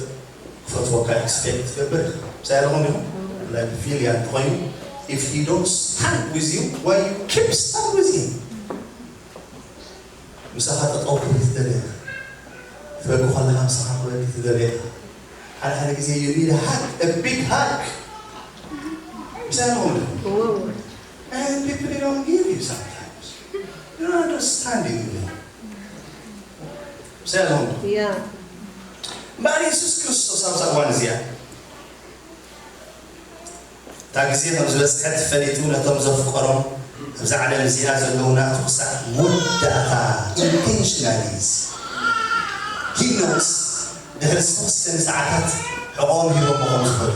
ክፈትወካ ኤክስፔክት ትገብር ኢኻ። ምሳይ ኣለኹም ኢኹም? ላይክ ፊልያ እንተኾይኑ if he don't stand with you, why you keep stand with him? ምሳኻ ጠጠው ክብል ትደሊ ኢኻ። ትበኪ ከለኻ ምሳኻ ክበኪ ትደሊ ኢኻ። ሓደ ሓደ ግዜ you need a hug, a big hug. ምሳይ ኣለኹም ኢኹም? And people they don't give you sometimes. You're not understanding them. ምሳይ ኣለኹም ኢኹም? እምበኣር የሱስ ክርስቶስ ኣብዛ እዋን እዚኣ እታ ግዜ ከም ዝበጽሐት ፈሊጡ ነቶም ዘፍቀሮም ኣብዛ ዓለም እዚኣ ዘለዉ ናቱ ክሳዕ መወዳእታ ኢንቴንሽናሊ ሂኖስ ድሕሪ ዝተወሰነ ሰዓታት ሕቖኦም ሂቦሞ ከም ዝኸዱ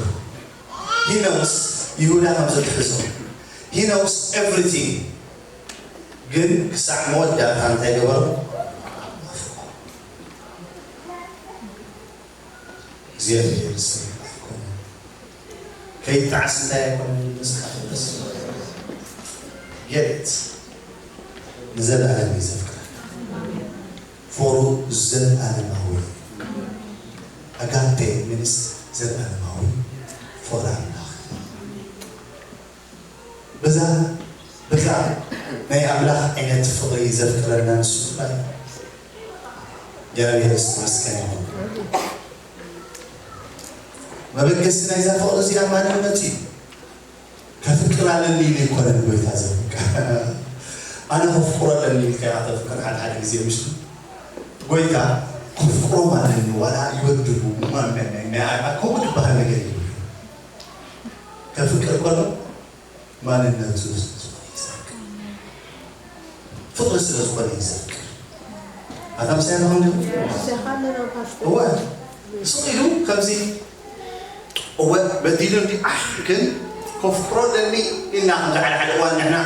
He knows ይሁዳ ከም ዘትሕዞ። He knows everything። ግን ክሳዕ መወዳእታ እንታይ ገበሩ? እግዚኣብሔር ስም ኣይኮነን። ከይጣዕስ እንታይ ኣይኮነን? መጽሓፍ ቅዱስ። Yet ንዘለኣለም እዩ ዘፍቅረካ። ፍቕሩ ዘለኣለማዊ። ኣጋፔ ሚንስ ዘለኣለማዊ ፍቕሪ ኣምላኽ። በዛ በዛ ናይ ኣምላኽ ዓይነት ፍቕሪ ዘፍቅረና ንሱ ጥራይ። እግዚኣብሔር ዝተመስገነ ይኹን። መበገሲ ናይዛ ፍቕሪ እዚኣ ማንነት እዩ። ከፍቅር ኣለኒ ኢሉ ኣይኮነን ጎይታ ዘፍቅር። ኣነ ከፍቅሮ ኣለኒ ኢልካ ኢኻ ተፍቅር ሓደ ሓደ ግዜ፣ ምሽ? ጎይታ ከፍቅሮም ኣለኒ ዋላ ይበድሉ፣ እማ፣ እማ፣ እማ፣ እማ፣ ከምኡ ዝበሃል ነገር የብሉን። ከፍቅር ከሎ ማንነቱ ስለ ዝኾነ እዩ ዘፍቅር። ፍቕሪ ስለ ዝኾነ እዩ ዘፍቅር። ኣታ ምሳይ ኣለኹም ድዩ? ምሳኻ ኣለና ፓስተር። እወ። ስቕ ኢሉ ከምዚ፣ እወ፣ በዲሉ እንዲ፣ ኣሕ፣ ግን ከፍቅሮ ኣለኒ ኢልና፣ ከምዚ ሓደ ሓደ እዋን ንሕና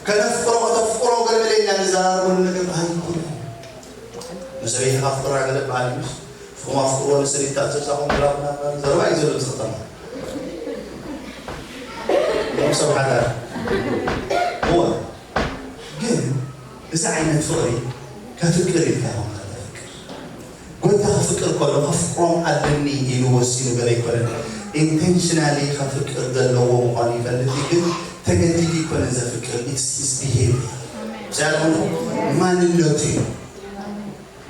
ከነፍቅሮ፣ ከተፍቅሮ ገለ መለ ኢልና ንዘራረበሉ ነገር ባህሪ ይኾነ። ንሰበይትኻ ኣፍቅራ ገለ በሃሊ ምስ ፍቕሮም ኣፍቅርዎ ንሰበይትካ ዘዛኹም ብራኹም ናባሪ ዘረባ እዩ ዘሎ እዚ ከተማ። እሞ ሰብ ሓዳር። እወ። ግን እዚ ዓይነት ፍቕሪ ከፍቅር ኢልካ ኢኻ ተፍቅር። ጎይታ ከፍቅር ከሎ ከፍቅሮም ኣለኒ ኢሉ ወሲኑ ገለ ኣይኮነን። ኢንቴንሽናሊ ከፍቅር ዘለዎ ምዃኑ ይፈልጥ እዩ፣ ግን ተገዲዱ ኣይኮነን ዘፍቅር። It's his behavior። ብዛዕባ ማንነቱ እዩ።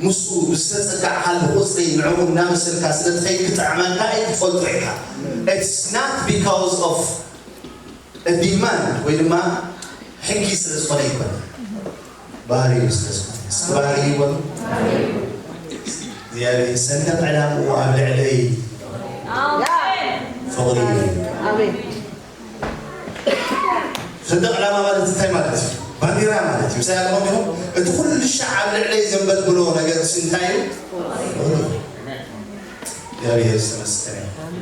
ምስኡ ብዝተጸጋዕካሉ ቁጽሪ ንዕኡ እናመሰልካ ስለ ትኸይድ ክጥዕመካ እዩ፣ ክትፈልጦ ኢኻ። It's not because of a demand ወይ ድማ ሕጊ ስለ ዝኾነ ኣይኮነ፣ ባህሪኡ ስለ ዝኾነ። እስኪ ባህሪ ይበሉ። እግዚኣብሔር ሰንደቕ ዕላምኡ ኣብ ልዕለይ ፍቕሪ እዩ። ኣሜን። ሰንደቕ ዕላማ ማለት እንታይ ማለት እዩ? ባንዲራ ማለት እዩ። ምሳሌ ኣለኹም ኢኹም፣ እቲ ኩሉ ሻዕ ኣብ ልዕለይ ዘንበልብሎ ነገር እንታይ እዩ? ፍቕሪ እዩ። እግዚኣብሔር ዝተመስገነ ይሁን።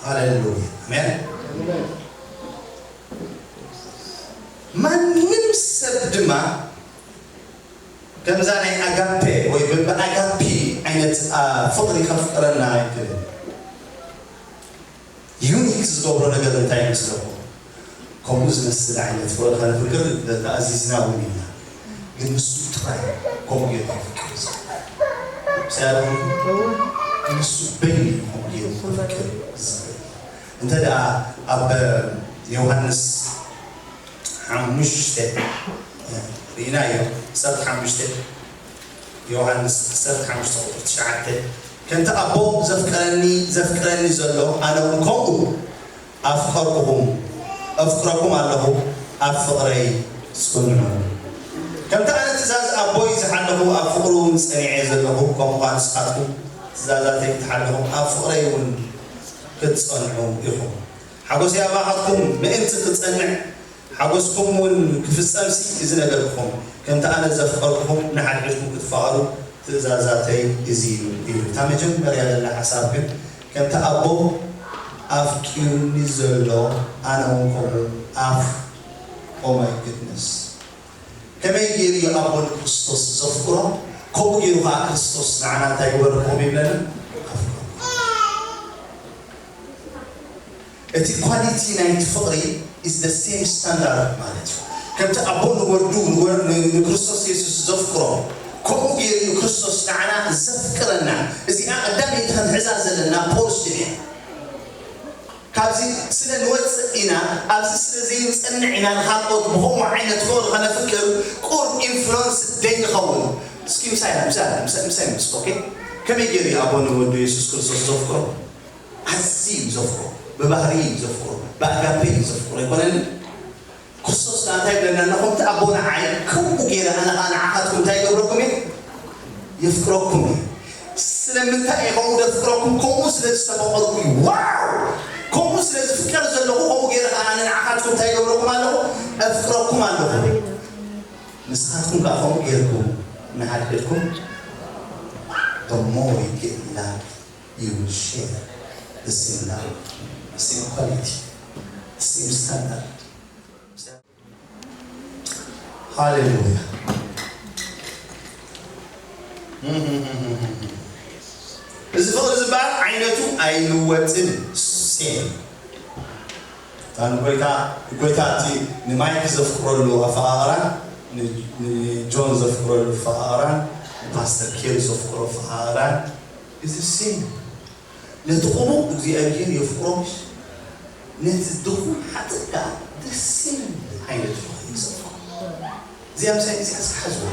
ሃሌሉያ። ኣሜን። ማንም ሰብ ድማ ከምዛ ናይ ኣጋፔ ወይ ብኣጋፒ ዓይነት፣ ኣ፣ ፍቕሪ ከፍቅረና ኣይክእልን። ዩኒክ ዝገብሮ ነገር እንታይ ይመስለኩም? ከምኡ ዝመስል ዓይነት ፍቕሪ ከነፍቅር ተኣዚዝና እውን ኢና። ግን ንሱ ጥራይ ከምኡ ገይሩ ከፍቅር ዝኽእል። ንሱ በይኑ ከምኡ ገይሩ ከፍቅር ዝኽእል። እንተ ደኣ ኣብ ዮሃንስ ሓሙሽተ ርኢናዮ፣ ዓሰርተ ሓሙሽተ፣ ዮሃንስ ዓሰርተ ሓሙሽተ ቁጽሪ ትሽዓተ፣ "ከምቲ ኣቦ ዘፍቀረኒ፣ ዘፍቅረኒ ዘሎ፣ ኣነ እውን ከምኡ ኣፍቀርኩኹም፣ ኣፍቅረኩም ኣለኹ፣ ኣብ ፍቕረይ ጽንዑ። ከምቲ ኣነ ትእዛዝ ኣቦይ ዝሓለኹ፣ ኣብ ፍቕሩ እውን ጸኒዐ ዘለኹ፣ ከምኡ ኸኣ ንስኻትኩም ትእዛዛተይ ክትሓልኹም፣ ኣብ ፍቕረይ እውን ክትጸንዑ ኢኹም። ሓጎሰይ ኣባኻትኩም ምእንቲ ክጸንዕ፣ ሓጎስኩም እውን ክፍጸምሲ እዚ ነገርኩም፣ ከምቲ ኣነ ዘፍቀርኩኹም፣ ንሓድሕድኩም ክትፋቐሩ ትእዛዛተይ እዚ እዩ" ኢሉ። እታ መጀመርያ ዘላ ሓሳብ ግን፣ ከምቲ ኣቦ ኣፍቂሩኒ ዘሎ፣ ኣነ እውን ከምኡ ኣፍ-፣ ኦ ማይ ጉድነስ። ከመይ ገይሩ እዩ ኣቦ ንክርስቶስ ዘፍቅሮ? ከምኡ ገይሩ ኸዓ ክርስቶስ ንዓና እንታይ ግበረኩም ይብለና? ኣፍቅሮ። እቲ ኳሊቲ ናይቲ ፍቕሪ is the same standard ማለት እዩ። ከምቲ ኣቦ ንወዱ፣ ንወ-፣ ን-፣ ንክርስቶስ የሱስ ዘፍቅሮ፣ ከምኡ ገይሩ እዩ ክርስቶስ ንዓና ዘፍቅረና። እዚኣ ቀዳመይቲ ክንሕዛ ዘለና ፖርሽን እያ። ካብዚ ስለ ንወጽእ ኢና፣ ኣብዚ ስለ ዘይንጸንዕ ኢና ንኻልኦት ብኸምኡ ዓይነት ፍቕሪ ከነፍቅር ቁሩብ ኢንፍሉወንስ ደይንኸውን። እስኪ ምሳይ፣ ምሳይ፣ ምሳይ፣ ምሳይ ምስ፣ ኦኬ? ከመይ ገይሩ እዩ ኣቦ ንወዱ የሱስ ክርስቶስ ዘፍቅሮ? ኣዝዩ እዩ ዘፍቅሮ። ብባህሪ እዩ ዘፍቅሮ። ብኣጋፔ እዩ ዘፍቅሮ። ኣይኮነን? ክርስቶስ ከኣ እንታይ ይብለና ኣሎ? ከምቲ ኣቦ ንዓይ፣ ከምኡ ገይረ ኣነ ኸኣ ንዓኻትኩም እንታይ ይገብረኩም እየ? የፍቅረኩም እየ። ስለምንታይ እየ ከምኡ ዘፍቅረኩም? ከምኡ ስለ ዝተፈቐርኩ እዩ። ዋው! ከምኡ ስለ ዝፍቀር ዘለኹ፣ ከምኡ ገይረ ኸኣ ኣነ ንዓኻትኩም እንታይ ይገብረኩም ኣለኹ? ኣፍቅረኩም ኣለኹ። ንስኻትኩም ከኣ ከምኡ ጌርኩም ንሓድሕድኩም፣ the more you give love, you will share. the same love, the same quality, the same standard. ሃሌሉያ። እዚ ፍቕሪ ዝበሃል ዓይነቱ ኣይልወጥን። ሴም እታ ንጎይታ፣ ጎይታ እቲ ንማይክ ዘፍቅረሉ ኣፈቓቕራን ን-፣ ንጆን ዘፍቅረሉ ኣፈቓቕራን ንፓስተር ኬል ዘፍቅሮ ኣፈቓቕራን እዚ ሴም። ነቲ ቅቡእ እግዚኣብሔር የፍቅሮ፣ ነቲ ድኹም ሓጥእ ከኣ ደስ ዓይነት ፍቕሪ ይሰፍሮ። እዚኣ ምሳይ እዚኣ እስኪ ሓዝዋ።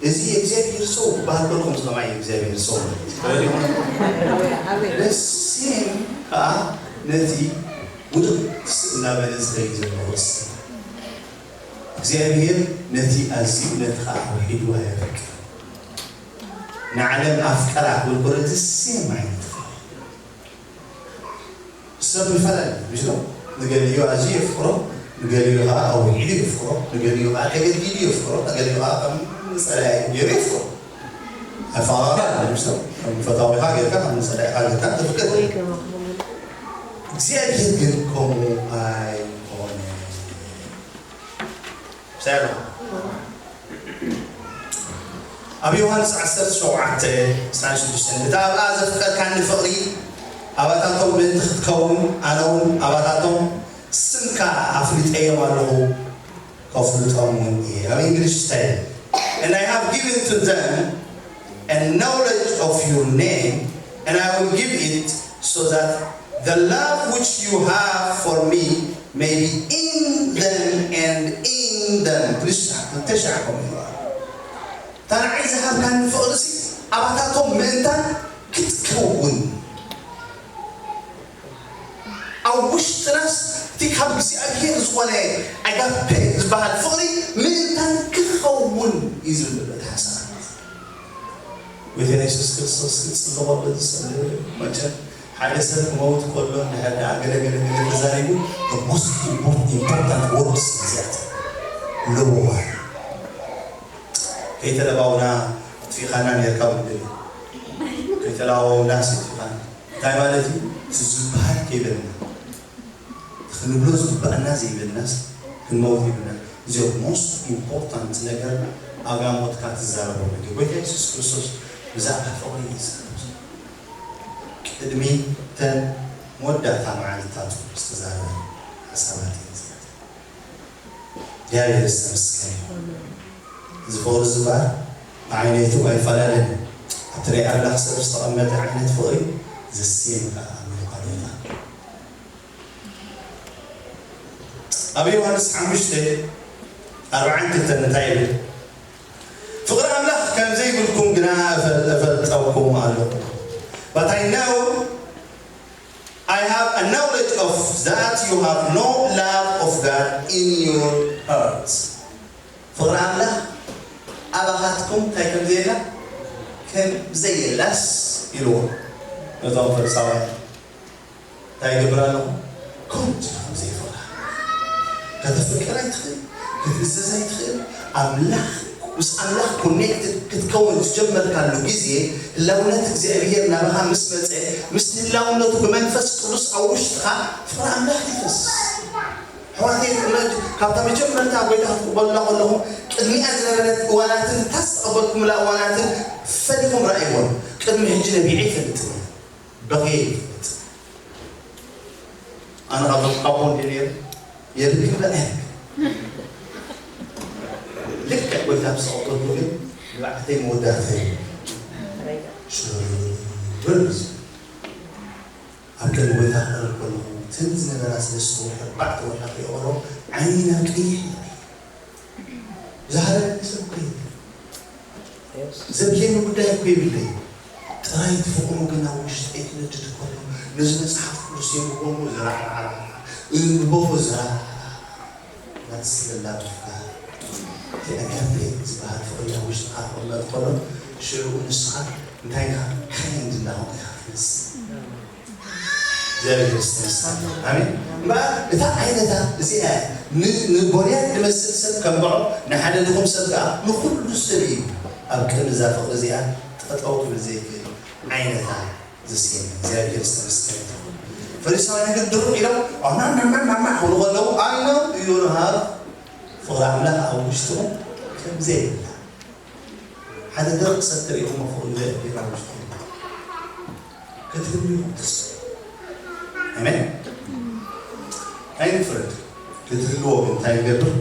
እዚ የእግዚኣብሔር ሰው ክበሃል ከሎ ከምዚ ከማይ የእግዚኣብሔር ሰው ማለት እዩ። ደስ ከኣ ነቲ ውድቕ እናበለ ዝኸይድ ዘሎ ቅርሲ እግዚኣብሔር ነቲ ኣዝዩ ነቲ ከኣ ውሒዱ ኣየፍቅር። ንዓለም ኣፍቀራ ክብል ከሎ እቲ ሴም ዓይነት ፍቕሪ። ሰብ ይፈላለ፣ ምሽ ዶ? ንገሊኡ ኣዝዩ የፍቅሮ፣ ንገሊኡ ከኣ ኣውሒዱ የፍቅሮ፣ ንገሊኡ ከኣ ተገዲዱ የፍቅሮ፣ ንገሊኡ ከኣ ከም ጸላኢ ገይሩ የፍቅሮ። ኣፈቓቕራ ኣሎ፣ ምሽ ዶ? ከም ፈታዊኻ ጌርካ፣ ከም ጸላኢኻ ጌርካ ተፍቅር። እግዚኣብሔር ግን ከምኡ ኣይኮነን። ሰላም። ኣብ ዮሃንስ ዓሰርተ ሸውዓተ ዕስራን ሽዱሽተን፣ "እታ ኣብኣ ዘፍቀርካኒ ፍቕሪ ኣባታቶም ምእንቲ ክትከውን፣ ኣነ እውን ኣባታቶም ስምካ ኣፍሊጠዮም ኣለኹ፣ ከፍልጦም እውን እየ።" ኣብ እንግሊሽ እንታይ? "And I have given to them a knowledge of your name, and I will give it so that the love which you have for me may be in them and in them." ክልተ ሻዕ ከምኡ ይብሉ። እታ ንዓይ ዝሃብካኒ ፍቕሪ ሲ ኣባታቶም ምእንታን ክትከውን። ኣብ ውሽጥናስ እቲ ካብ እግዚኣብሔር ዝኾነ ኣጋፔ ዝበሃል ፍቕሪ ምእንታን ክኸውን እዩ ዝብል እቲ ሓሳብ። ጎይታ የሱስ ክርስቶስ ክጽልወሉ ዝጸልእ መቸም ሓደ ሰብ ክመውት ከሎ እንድሕር ደኣ ገለ ገለ ገለ ተዛሪቡ፣ the most important, important words እዚኣት። ልዋይ። ከይተለባውና ኣጥፊእኻና ኔርካ ውድል። ከይተለባውና ኣጥፊእኻና። እንታይ ማለት እዩ? እቲ ዝበሃል ከይበልና። ክንብሎ ዝግባኣና ዘይበልናስ ክንመውት ይብልና። እዚ most important ነገር ኣብ ሞትካ ትዛረቦ ነገር። ጎይታ የሱስ ክርስቶስ ብዛዕባ ፍቕሪ እዩ ዝዛረብ። ቅድሚ ተን መወዳእታ መዓልትታቱ ዝተዛረበ ሓሳባት እዩ ዝዛረብ። እግዚኣብሔር ዝተመስገነ ይኹን። እዚ ፍቕሪ ዝበሃል ብዓይነቱ ኣይፈላለን እዩ። ኣብቲ ናይ ኣምላኽ ሰብ ዝተቐመጠ ዓይነት ፍቕሪ ዘስየም ከኣ ኣሎ ካልኦታ። ኣብ ዮሃንስ ሓሙሽተ ኣርባዓን ክልተን እንታይ ይብል? ፍቕሪ ኣምላኽ ከም ዘይብልኩም ግና እፈል-፣ እፈልጠኩም ኣለኹ። But I know, I have a knowledge of that you have no love of God in your hearts. ፍቕሪ ኣምላኽ ኣባኻትኩም እንታይ ከም ዘየላ፣ ከም ዘየላስ ኢልዎ ነቶም ፈሪሳውያን። እንታይ ይገብር ኣለኹ? ከምዚ ከም ዘይፍቕራ። ከተፍቅር ኣይትኽእል፣ ክትእዘዝ ኣይትኽእል። ኣምላኽ፣ ምስ ኣምላኽ ኮኔክትድ ክትከውን ዝጀመርካሉ ግዜ፣ ህላውነት እግዚኣብሔር ናባኻ ምስ መጸ፣ ምስቲ ህላውነቱ ብመንፈስ ቅዱስ ኣብ ውሽጥኻ ፍቕሪ ኣምላኽ ይፈስስ። ኣሕዋተይ፣ እመድ-፣ ካብታ መጀመርታ ጎይታ ክትቅበሉላ ከለኹም፣ ቅድሚኣ ዝነበረት እዋናትን እታ ዝተቐበልኩምላ እዋናትን ፈሊኹም ረኣይዎን። ቅድሚ ሕጂ ነቢዐ ኣይፈልጥን እየ። በኺየ ይፈልጥ። ኣነ ካብዞም ካቦ እንደ ነይሩ፣ የርክብ በላይ። ልክዕ ጎይታ ምስ ተቐበልኩ ግን፣ ንባዕተይ መወዳእታ እዩ። ሽብር። ኣብ ቅድሚ ጎይታ ክቐርብ ከለኹ፣ እተን ዝነበራ ሰለስተ ወርሒ፣ ኣርባዕተ ወርሒ ከይቐረቡ፣ ዓይነይ ናብ ቀይሕ ይርአ። ዝሃረመኒ ሰብ እኮ የለን። ዘድልየኒ ጉዳይ እኮ የብለይ። ጥራይ እቲ ፍቕሩ ግን ኣብ ውሽጠይ ክነድድ ከሎ፣ ነዚ መጽሓፍ ቅዱስ የንብቦ እሞ ዘራዕራዕራዕ፣ እንብቦ እሞ ዘራዕራዕ። ናትስ ለላብካ እቲ ኣጋፔ ዝበሃል ፍቕሪ ኣብ ውሽጥኻ ክቕመጥ ከሎ፣ ሽዑ ንስኻ እንታይ ኢኻ? ካይንድ እናኾንካ ኢኻ ትነስእ። እግዚኣብሔር ይመስገን። ኣሜን። እምበኣር እታ ዓይነታ እዚኣ ን-፣ ንጎልያድ ዝመስል ሰብ ከንብዖ፣ ንሓደ ድኹም ሰብ ከኣ ንኹሉ ሰብ እዩ ኣብ ቅድሚ እዛ ፍቕሪ እዚኣ ጠጠው ክብል ዘይክእል ዓይነታ ዝስየም እግዚኣብሔር ዝተመስገነ ይኹን። ፈሪሳውያን ግን ድርቕ ኢሎም ኣማማማማማ ክብሉ ከለዉ፣ I know you don't have ፍቕሪ ኣምላኽ ኣብ ውሽጥኹም ከም ዘይብላ። ሓደ ደርቕ ሰብ ተሪእኹሞ ፍቕሪ እግዚኣብሔር ኣብ ውሽጥኹም ክትህሉ ኢኹም ተስፋ። ኣሜን። ኣይንፍረድ። ክትህልዎ ግን እንታይ ይገብር?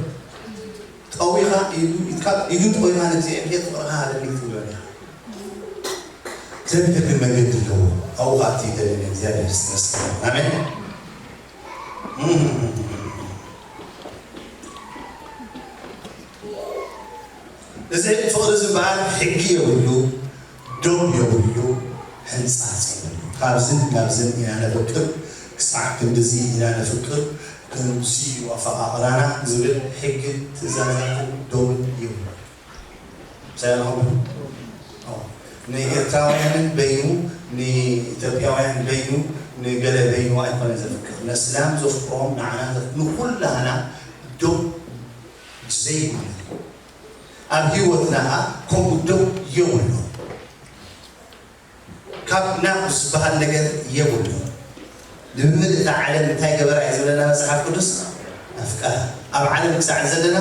ጠዊኻ ኢዱ ኢድካ ኢዱ ጠዊኻ ንእግዚኣብሔር ፍቕርኻ ሃበኒ ትብሎ ኢኻ። እግዚኣብሔር ግን መንገዲ ኣለዎ። ኣብኡ ኸኣ እቲ ይደሊ እግዚኣብሔር ዝተመስገነ። ኣሜን። እዚ ፍቕሪ ዝበሃል ሕጊ የብሉ፣ ዶብ የብሉ፣ ሕንጻጽ የብሉ። ካብዝን ናብዝን ኢና ነፍቅር፣ ክሳዕ ክንድዚ ኢና ነፍቅር፣ ከምዚ እዩ ኣፈቓቕራና ዝብል ሕግን ትእዛዛትን ዶብን የብሉ። ሳይሆን ንኤርትራውያንን በይኑ፣ ንኢትዮጵያውያን በይኑ፣ ንገለ በይኑ ኣይኮነ ዘፍቅር። ነስላም ዘፍቅሮም ንዓና ዘፍ-፣ ንኹላህና ዶብ ዘይብሉ ኣብ ህይወትና ኸዓ ከምኡ ደው የብሉ። ካብ ናብ ዝበሃል ነገር የብሉ። ልምምድ እታ ዓለም እንታይ ገበራ እዩ ዝብለና መጽሓፍ ቅዱስ? ኣፍቀራ። ኣብ ዓለም ክሳዕ ዘለና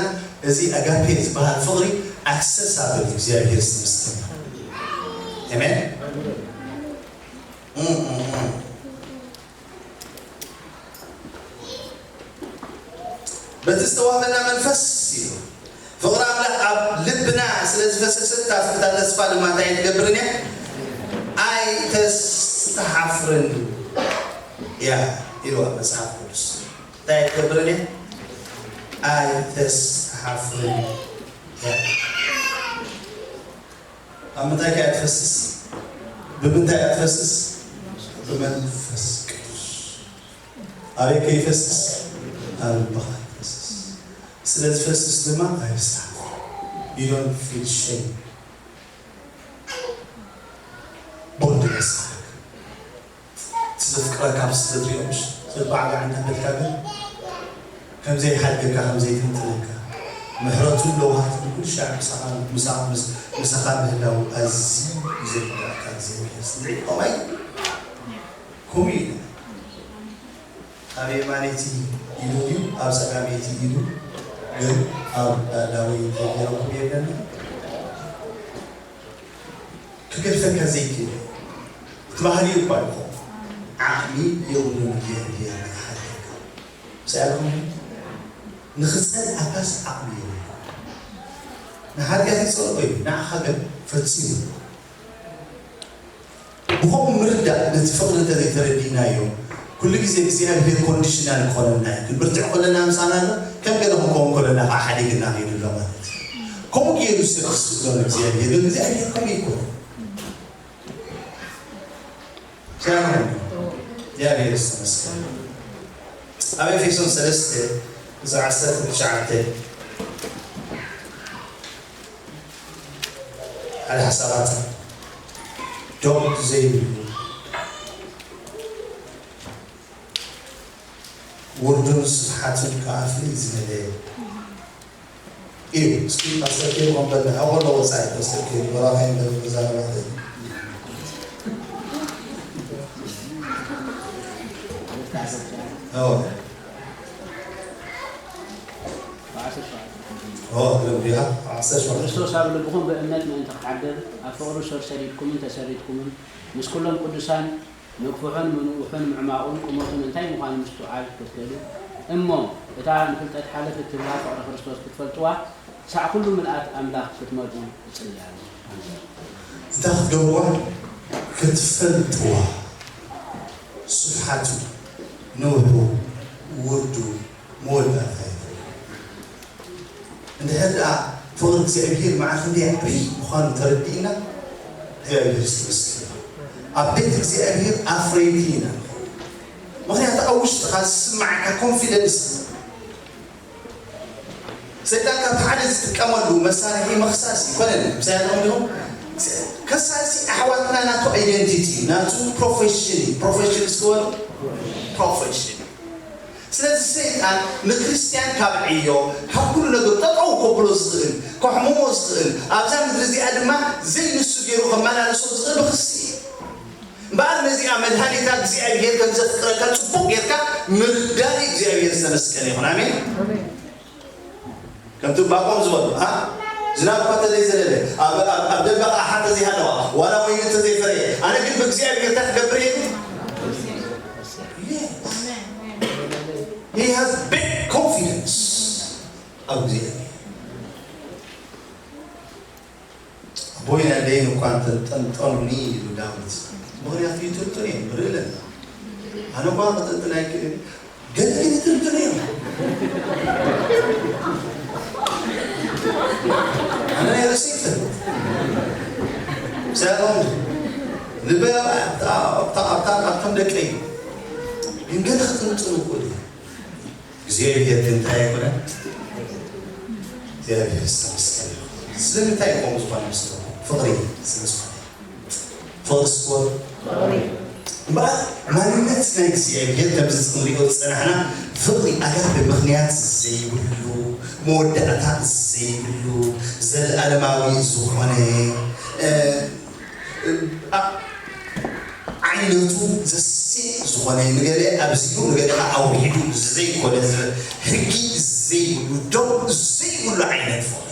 እዚ ኣጋፔ ዝበሃል ፍቕሪ ኣክሰሳብል እዩ። እግዚኣብሔር ዝተመስገነ። ኣሜን። እም፣ እም፣ እም። በቲ ዝተዋህበና መንፈስ እዩ። ፍቕሪ ኣምላኽ ኣብ ልብና ስለ ዝፈሰሰት፣ እታ ፍቕርታ ተስፋ ድማ እንታይ ትገብርን እያ? ኣይተስተሓፍርን እያ ኢልዋ መጽሓፍ ቅዱስ። እንታይ ትገብርን እያ? ኣይተስተሓፍርን እያ። ኣብ ምንታይ ከ እያ ትፈስስ? ብምንታይ እያ ትፈስስ? ብመንፈስ ቅዱስ። ኣበይ ከ ይፈስስ? ኣብ ልብኻ ይፈስስ። ስለ ዝፈስስ ድማ ኣይስሓፍ። You don't feel shame. ቦንድነስ እቲ ዘፍቅረካ ምስ ተትሪኦ፣ ምስ ዘባዕባዕ እንዳበልካ ግን ከም ዘይሓድገካ፣ ከም ዘይጥንጥነካ፣ ምሕረቱን ለውሃቱን ኩሉ ሻዕ ምሳኻ፣ ምሳ-፣ ምስ-፣ ምሳኻ ምህላው ኣዝዩ እዩ ዘርድኣካ እግዚኣብሔር። ስምዒት ከማይ ከምኡ እዩ። ኣብ የማነይቲ ኢዱ ድዩ ኣብ ጸጋመይቲ ኢዱ? ግን ኣብ ዳዳወይ እንታይ ገይረኩም የብለና? ክገድፈካ ዘይክእል እቲ ባህሪኡ እኳ ይኹን ዓቕሚ የብሉን። እግዚኣብሔር ንኽሓድገካ ምሳልኩም ንኽጸልኣካስ ዓቕሚ የብሉን። ንሓጢኣት ይጸልኦ እዩ፣ ንዓኻ ግን ፈጺሙ። ብኸምኡ ምርዳእ ነቲ ፍቕሪ እንተዘይተረዲእናዮ፣ ኩሉ ግዜ እግዚኣብሔር ኮንዲሽናል ክኾነልና እዩ። ክንብርትዕ ከለና ምሳና ኣሎ፣ ከም ገለ ክንከውን ከለና ከዓ ሓዲግና ከይዱ ኣሎ ማለት እዩ። ከምኡ ገይሩ ሰብ ክስእሎ ንእግዚኣብሔር፣ ግን እግዚኣብሔር ከምኡ ኣይኮነን። ሰላም ነው። እግዚኣብሔር ይመስገን። ኣብ ኤፌሶን ሰለስተ ቁጽሪ ዓሰርተ ትሽዓተ ሓደ ሓሳባት ዶብ ዘይብሉ ውርዱን ስፍሓትን ከኣ ፍልይ ዝበለ እዩ። እስኪ ፓስተር ኬሩ ከም በለ፣ ሓቆሎ ወጻኢ ፓስተር ኬሩ፣ ወራኻ ይንበል መዛረባ ኸይዱ። እወ። እወ፣ ልቢኻ፣ ዓሰርተ ሸውዓተ። ክርስቶስ ኣብ ልብኹም ብእምነት ምእንቲ ክትዓድር፣ ኣብ ፍቕሩ ሸርሸሪትኩምን ተሰሪትኩምን፣ ምስ ኩሎም ቅዱሳን ንግፍሑን ምንውሑን ምዕማቑን ቁመቱን እንታይ ምዃኑ ምስትውዓል ክትክእሉ እሞ፣ እታ ንፍልጠት ሓለፍ እትብላ ፍቕሪ ክርስቶስ ክትፈልጥዋ፣ ክሳዕ ኩሉ ምልኣት ኣምላኽ ክትመልኡ እጽሊ ኣለኹ። ኣሜን። እንታይ ክትገብርዋ? ክትፈልጥዋ። ስፍሓቱ፣ ንውሑ፣ ውርዱ፣ መወዳእታ የብሉን። እንድሕር ደኣ ፍቕሪ እግዚኣብሄር መዓት ክንደይ ዓብዪ ምዃኑ ተረዲእና፣ እግዚኣብሄር ዝተመስገነ። ኣብ ቤት እግዚኣብሄር ኣፍረይቲ ኢና ንኸውን። ምኽንያቱ ኣብ ውሽጥኻ ዝስምዓካ ኮንፊደንስ፣ ሰይጣን ካብ ሓደ ዝጥቀመሉ መሳርሒ መኽሳስ ይኮነን። ምሳሌ ዲኹም? ከሳሲ ኣሕዋትና ናቱ ኣይደንቲቲ፣ ናቱ ፕሮፌሽን እዩ። ፕሮፌሽን እስኪ በሉ፣ ፕሮፌሽን። ስለዚ ሰይጣን ንክርስትያን ካብ ዕዮ፣ ካብ ኩሉ ነገር ጠጠው ከብሎ ዝኽእል፣ ከሕምሞ ዝኽእል፣ ኣብዛ ምድሪ እዚኣ ድማ ዘይንሱ ገይሩ ከመላልሶ ዝኽእል ብኽሲ እዩ። እምበኣር ነዚኣ መድሃኒታ እግዚኣብሔር ከም ዘፍቅረካ ጽቡቕ ጌርካ ምርዳእ እግዚኣብሔር ዝተመስገነ ይኹን። ኣሜን። ከምቲ ባቆም ዝበሉ፣ ኣ፣ ዝናብ እኳ ተዘይዘለለ፣ ኣብ፣ ኣብ፣ ኣብ ደንበ ኸዓ ሓ ተዘይሃለዋ፣ ዋላ ወይኒ እንተዘይፈረየ፣ ኣነ ግን ብእግዚኣብሔር እንታይ ክገብር እየ? Yes. He has big confidence ኣብ እግዚኣብሔር። ኣቦይን ኣደይን እኳ እንተጠንጠኑኒ ኢሉ ዳዊት፣ ምኽንያቱ ይጥንጥኑ እዮም፣ ንርኢ ኣለና። ኣነ እኳ ክጥንጥን ኣይክእልን፣ ገለ ግን ይጥንጥኑ እዮም። ኣነ ናይ ርእሰይ ይፈልጥ። ብዛዕባኦም ልበይ ኣብታ፣ ኣብታ፣ ኣብታ፣ ኣብቶም ደቀይ እዩ። ግን ገለ ክጥንጥኑ ይኽእሉ እዮም። እግዚኣብሔር ግን እንታይ ኣይኮነን? እግዚኣብሔር ዝተመስገነ ይኹን። ስለምንታይ እዩ ከምኡ ዝኾነ መስለኩም? ፍቕሪ ስለ ዝኾነ። ፍቕሪ ስኮር። እምበኣር ማንነት ናይ እግዚኣብሔር ከምዚ ክንሪኦ ዝጸናሕና ፍቕሪ ኣጋፔ ምኽንያት ዘይብሉ፣ መወዳእታ ዘይብሉ፣ ዘለኣለማዊ ዝኾነ፣ እ፣ እ፣ ኣ-፣ ዓይነቱ ዘሴ ዝኾነ፣ ንገለ ኣብዚሑ ንገለ ከዓ ኣውሪዱ ዘይኮነ፣ ሕጊ ዘይብሉ፣ ደው ዘይብሉ ዓይነት ፍቕሪ።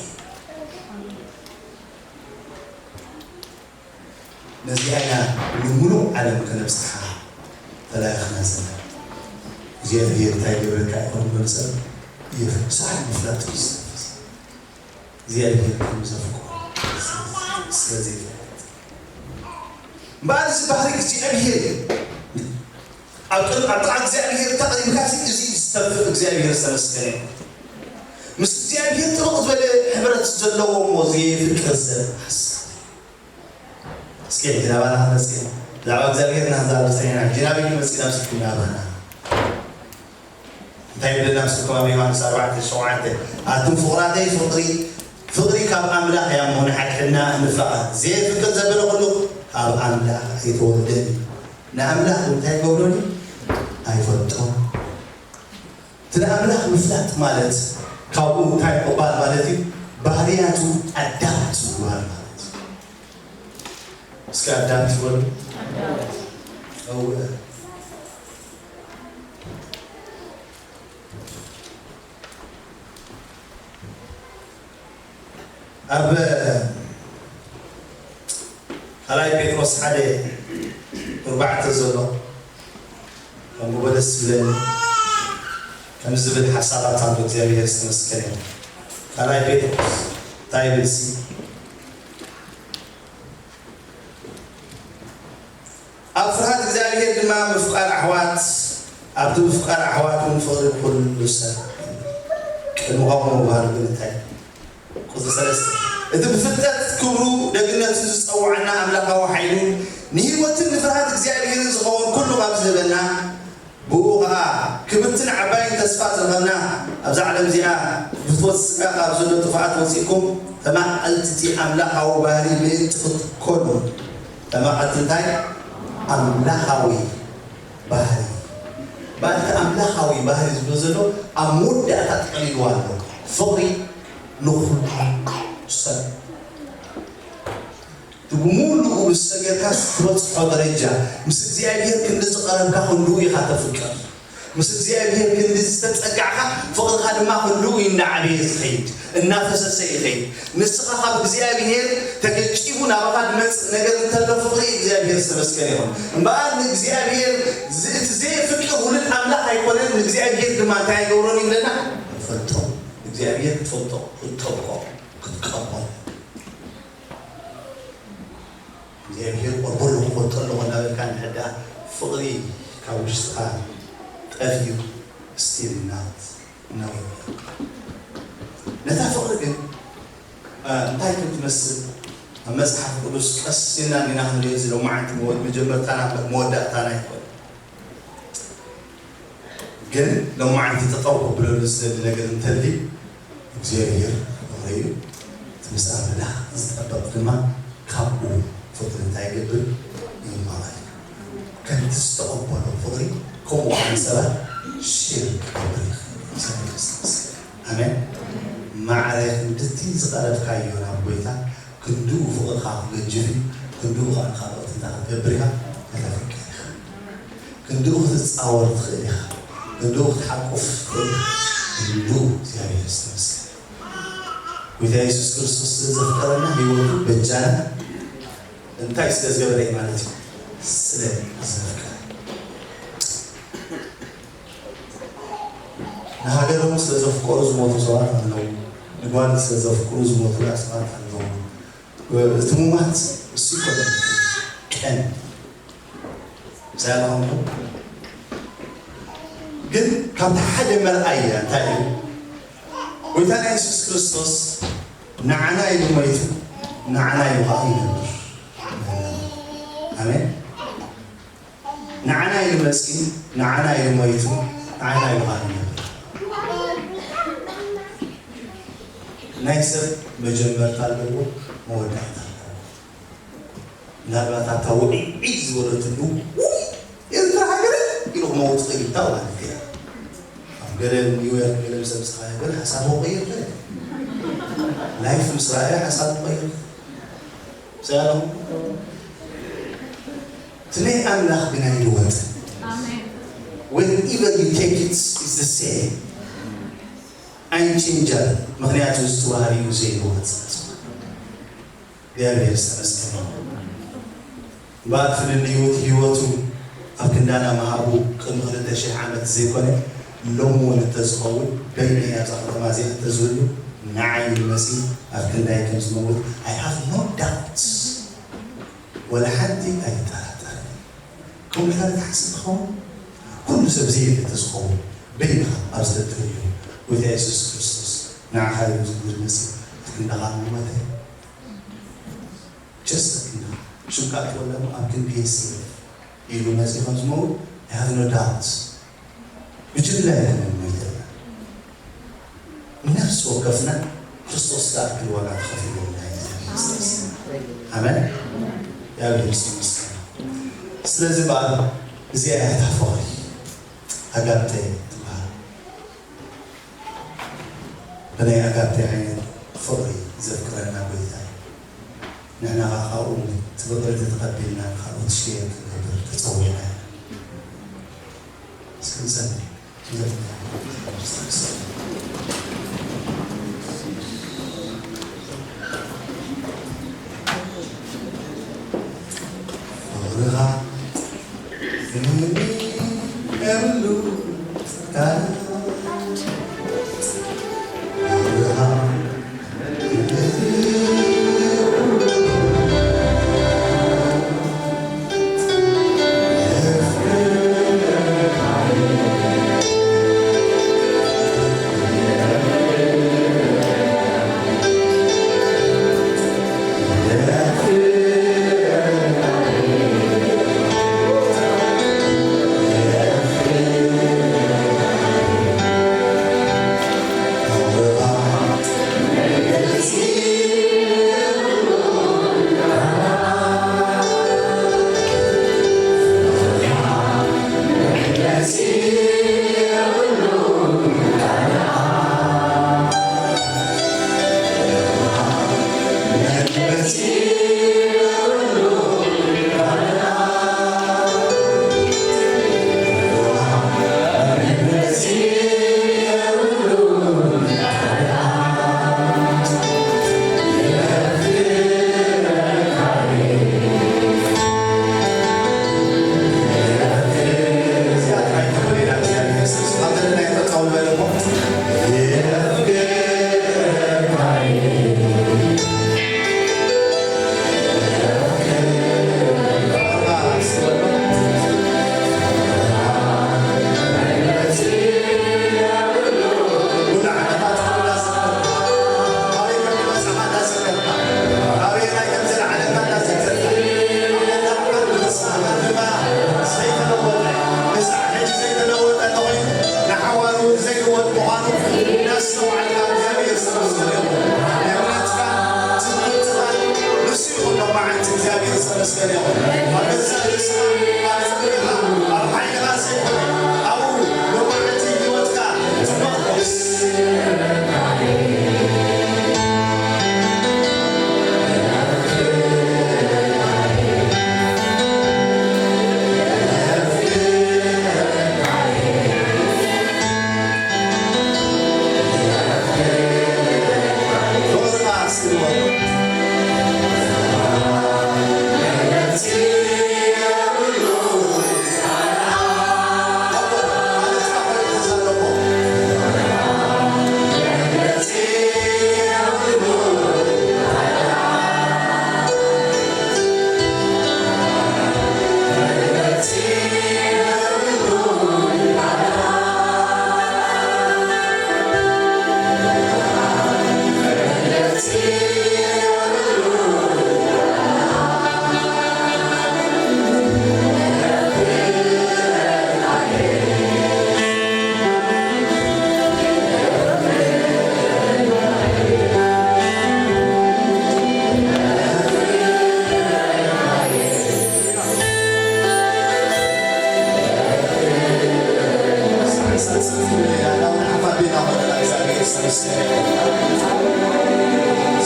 ነዚኣ ኢና ንምሉእ ዓለም ከነብጽሓ ተላኢኽና ዘለና። እግዚኣብሔር እንታይ ይገብረካ ይኾን ዝበለ ሰብ የፍስሓ ምፍላጥ እዩ ዝነፍስ። እግዚኣብሔር ከም ዘፍቅሮ ስለ ዘይፈልጥ። እምበኣር እዚ ባህሪ እግዚኣብሔር እዩ። ኣብ ጥር-፣ ኣብ ጥቓ እግዚኣብሔር ተቕሪብካ ሲ፣ እዚ ዝተፍእ እግዚኣብሔር ዝተመስገነ ይኹን። ምስ እግዚኣብሔር ጥብቕ ዝበለ ሕብረት ዘለዎ እሞ ዘየፍቅር ሰብ ሓሳዊ። እስኪ ሕጂ ናባና ክንመጽእ ኢና። ብዛዕባ እግዚኣብሔር ኢና ክንዛረብ ጸኒሕና። ሕጂ ናበይ ክንመጽእ ኢና? ምስልኩም ናባና። እንታይ ይብለና ምስልኩም ኣብ ዮሃንስ ኣርባዕተ ሸውዓተ? ኣቱም ፍቑራተይ፣ ፍቕሪ፣ ፍቕሪ ካብ ኣምላኽ እያ እሞ ንሓድሕድና ንፋቐር። ዘየፍቅር ዘበለ ኩሉ ካብ ኣምላኽ ኣይተወልደን እዩ። ንኣምላኽ እንታይ ይገብሮ ድዩ? ኣይፈልጦን። እቲ ንኣምላኽ ምፍላጥ ማለት ካብኡ እንታይ ምቕባል ማለት እዩ? ባህርያቱ ኣዳፕት ምግባር ማለት እዩ። እስኪ ኣዳፕት በሉ። እወ። ኣብ ካልኣይ ጴጥሮስ ሓደ ኣርባዕተ ዘሎ ከምኡ በለ ደስ ይብለኒ። ከምዚ ዝብል ሓሳባት ኣሎ። እግዚኣብሔር ዝተመስገነ ይኹን። ካልኣይ ጴጥሮስ እንታይ ይብል ሲ? ኣብ ፍርሃት እግዚኣብሔር ድማ ምፍቃር ኣሕዋት፣ ኣብቲ ምፍቃር ኣሕዋት እውን ፍቕሪ ኩሉ ሰብ። ቅድሚ ከምኡ ምባሉ ግን እንታይ? ቁጽሪ ሰለስተ፣ እቲ ብፍልጠት ክብሩ ደግነቱ ዝጸውዓና ኣምላኻዊ ሓይሉ ንህይወትን ንፍርሃት እግዚኣብሔርን ዝኸውን ኩሉ ካብ ዝህበና፣ ብኡ ኸኣ ክብርትን ዓባይን ተስፋ ዝረኸብና፣ ኣብዛ ዓለም እዚኣ ብፍትወት ስጋ ካብ ዘሎ ጥፍኣት ወጺእኩም፣ ተማቐልቲ እቲ ኣምላኻዊ ባህሪ ምእንቲ ክትኮኑ። ተማቐልቲ እንታይ? ኣምላኻዊ ባህሪ። ባእቲ ኣምላኻዊ ባህሪ ዝብሎ ዘሎ ኣብ መወዳእታ ጠቕሊልዋ ኣሎ። ፍቕሪ ንኹሉ ሰብ። እቲ ብምሉኡ ብዝሰገርካስ ትበጽሖ ደረጃ፣ ምስ እግዚኣብሔር ክንዲ ዝቐረብካ ክንድኡ ኢኻ ተፍቅር። ምስ እግዚኣብሔር ክንዲ ዝተጸጋዕካ፣ ፍቕርኻ ድማ ክንድኡ እዩ እንዳዓበየ ዝኸይድ፣ እናፈሰሰ ይኸይድ። ንስኻ ካብ እግዚኣብሔር ተገጪቡ ናባኻ ዝመጽእ ነገር እንተሎ፣ ፍቕሪ እግዚኣብሔር ዝተመስገነ ይኹን። እምበኣር ንእግዚኣብሔር ዝ-፣ እቲ ዘየፍቅር ውሉድ ኣምላኽ ኣይኮነን፣ ንእግዚኣብሔር ድማ እንታይ ኣይገብሮን ይብለና? ይፈልጦ። እግዚኣብሔር ክትፈልጦ፣ ክትጠብቆ፣ ክትቀርቦ። እግዚኣብሔር ቆርቦ ኣለኹ፣ ቆርጦ ኣለኹ እናበልካ እንድሕር ደኣ ፍቕሪ ካብ ውሽጥኻ ጠፊኡ፣ ስቲል ናውት፣ ናውት። ነታ ፍቕሪ ግን፣ እ፣ እንታይ ከም ትመስል ኣብ መጽሓፍ ቅዱስ ቀስ ኢልና እንዲና ክንሪኦ፣ እዚ ሎማዓንቲ መወ-፣ መጀመርታና መወዳእታና ኣይኮነን። ግን ሎማዓንቲ ጠጠው ከብለሉ ዝደሊ ነገር እንተልዩ፣ እግዚኣብሔር ፍቕሪ እዩ። እቲ ምስ ኣምላኽ ዝጠበቕ ድማ ካብኡ ፍቕሪ እንታይ ይገብር? ይማቐል። ከምቲ ዝተቐበሎ ፍቕሪ ከምኡ ኸዓ ንሰባት ሼር ክገብር ይኽእል። እግዚኣብሔር ይመስገን። ኣሜን። ማዕረ ክንድቲ ዝቐረብካዮ ናብ ጎይታ፣ ክንድኡ ፍቕርኻ ክገጅፍ እዩ። ክንድኡ ኸዓ ንኻልኦት እንታይ ክትገብር ኢኻ? ኣፍሪቃ ኢኻ። ክንድኡ ክትጻወር ትኽእል ኢኻ። ክንድኡ ክትሓቁፍ ትኽእል ኢኻ። ክንድኡ እግዚኣብሔር ዝተመስገነ። ጎይታ የሱስ ክርስቶስ ስለ ዘፍቀረና፣ ህይወቱ በጃና። እንታይ ስለ ዝገበረ እዩ ማለት እዩ? ስለ ዘፍቀረ። ንሃገሮም ስለ ዘፍቀሩ ዝሞቱ ሰባት ኣለዉ። ንጓል ስለ ዘፍቅሩ ዝሞቱ ሰባት ኣለዉ። እቲ ሙማት እሱ ይኮነ ቀን ሳያላኹምኩም። ግን ካብቲ ሓደ መርኣያ እንታይ እዩ? ጎይታና የሱስ ክርስቶስ ንዓና ኢሉ ሞይቱ፣ ንዓና ኢሉ ኸዓ ይነብር። ኣሜን። ንዓና ኢሉ መጺኡ፣ ንዓና ኢሉ ሞይቱ፣ ንዓና ኢሉ ኸዓ ይነብር። ናይ ሰብ መጀመርታ ኣለዎ፣ መወዳእታ ኣለዎ። ምናልባት ኣብታ ውዒ ዒድ ዝበለትሉ፣ "ውይ፣ ኤርትራ ሃገረ" ኢሉ ክመውት ይኽእል እዩ፣ እታ ማለት እያ። ኣብ ገለ ኒውዮርክ ገለ ምስ ኣምስኻዮ፣ ገለ ሓሳቡ ክቕይር ይኽእል። ላይፍ ምስ ረኣየ ሓሳቡ ክቕይር ይኽእል። ሰላም። እቲ ናይ ኣምላኽ ግን ኣይልወጥን። ኣሜን። Whenever you take it, it's the same. ኣይንቼንጃል። ምኽንያቱ እዚ ተዋህዶ እዩ ዘይልወጥ። እግዚኣብሔር ዝተመስገነ ይሁን። እምበኣር ፍልልዩ እቲ ህይወቱ ኣብ ክንዳና ምሃቡ ቅድሚ ክልተ ሽሕ ዓመት ዘይኮነ፣ ሎሚ እውን እንተዝኸውን፣ በይነይ ኣብዛ ከተማ እዚኣ እንተዝህሉ፣ ንዓይ እዩ መጺኡ ኣብ ክንዳይ ከም ዝመውት፣ I have no doubt። ወላ ሓንቲ ኣይጠራጠርን። ከምኡ ኢልካ ትሓስብ ትኸውን? ኩሉ ሰብ ዘየለ እንተዝኸውን፣ በይንኻ ኣብዚ ተትህሉ፣ ጎይታ የሱስ ክርስቶስ ንዓኻ እዩ ዝብል መሲሉ፣ ኣብ ክንዳኻ ምሞተ። ጀስት ኣብ ክንዳኻ። ሽምካ እትወለሙ ኣብ ክንዲ የስልፍ ኢሉ መጺኡ ከም ዝመውት፣ I have no doubt። ብጅምላ ኣይኮነን ሞይተና። ነፍሲ ወከፍና ክርስቶስ ዝኣክል ዋጋ ተኸፊሉልና እዩ። ኣሜን። እግዚኣብሔር ይመስገን። ስለዚ በዓል እዚኣ እያ እታ ፍቕሪ ኣጋፔ ትበሃል። ብናይ ኣጋፔ ዓይነት ፍቕሪ ዘፍቅረና ጎይታ እዩ። ንሕና ኸዓ ካብኡ እቲ ፍቕሪ ተቐቢልና ንኻልኦት ሼር ክንገብር ተጸዊዕና ኢና። እስኪ ንጸሊ።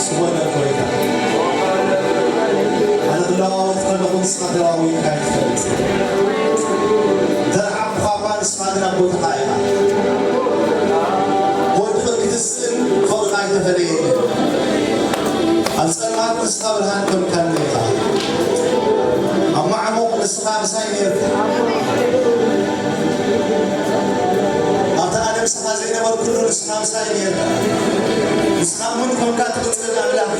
ስወረ ጎይታ፣ ኣነ ክለዋወጥ ከለኹ ንስኻ ተለዋዊጥካ ኣይትፈልጥ። እንተ ደኣ ዓኹኻ እኳ ንስኻ ግን ኣብ ቦታኻ ኢኻ። ክወድቕ ክትስእን ፍቕርኻ ኣይተፈለየንን። ኣብ ጸልማት ንስኻ ብርሃን ኮንካኒ ኢኻ። ኣብ ማዕሙቕ ንስኻ ምሳይ ኔርካ። ኣብቲ ኣነ ምሳኻ ዘይነበርኩሉ ንስኻ ምሳይ ኔርካ። ንስኻ እውን ኮንካ ትቕጽል ኣምላኽ።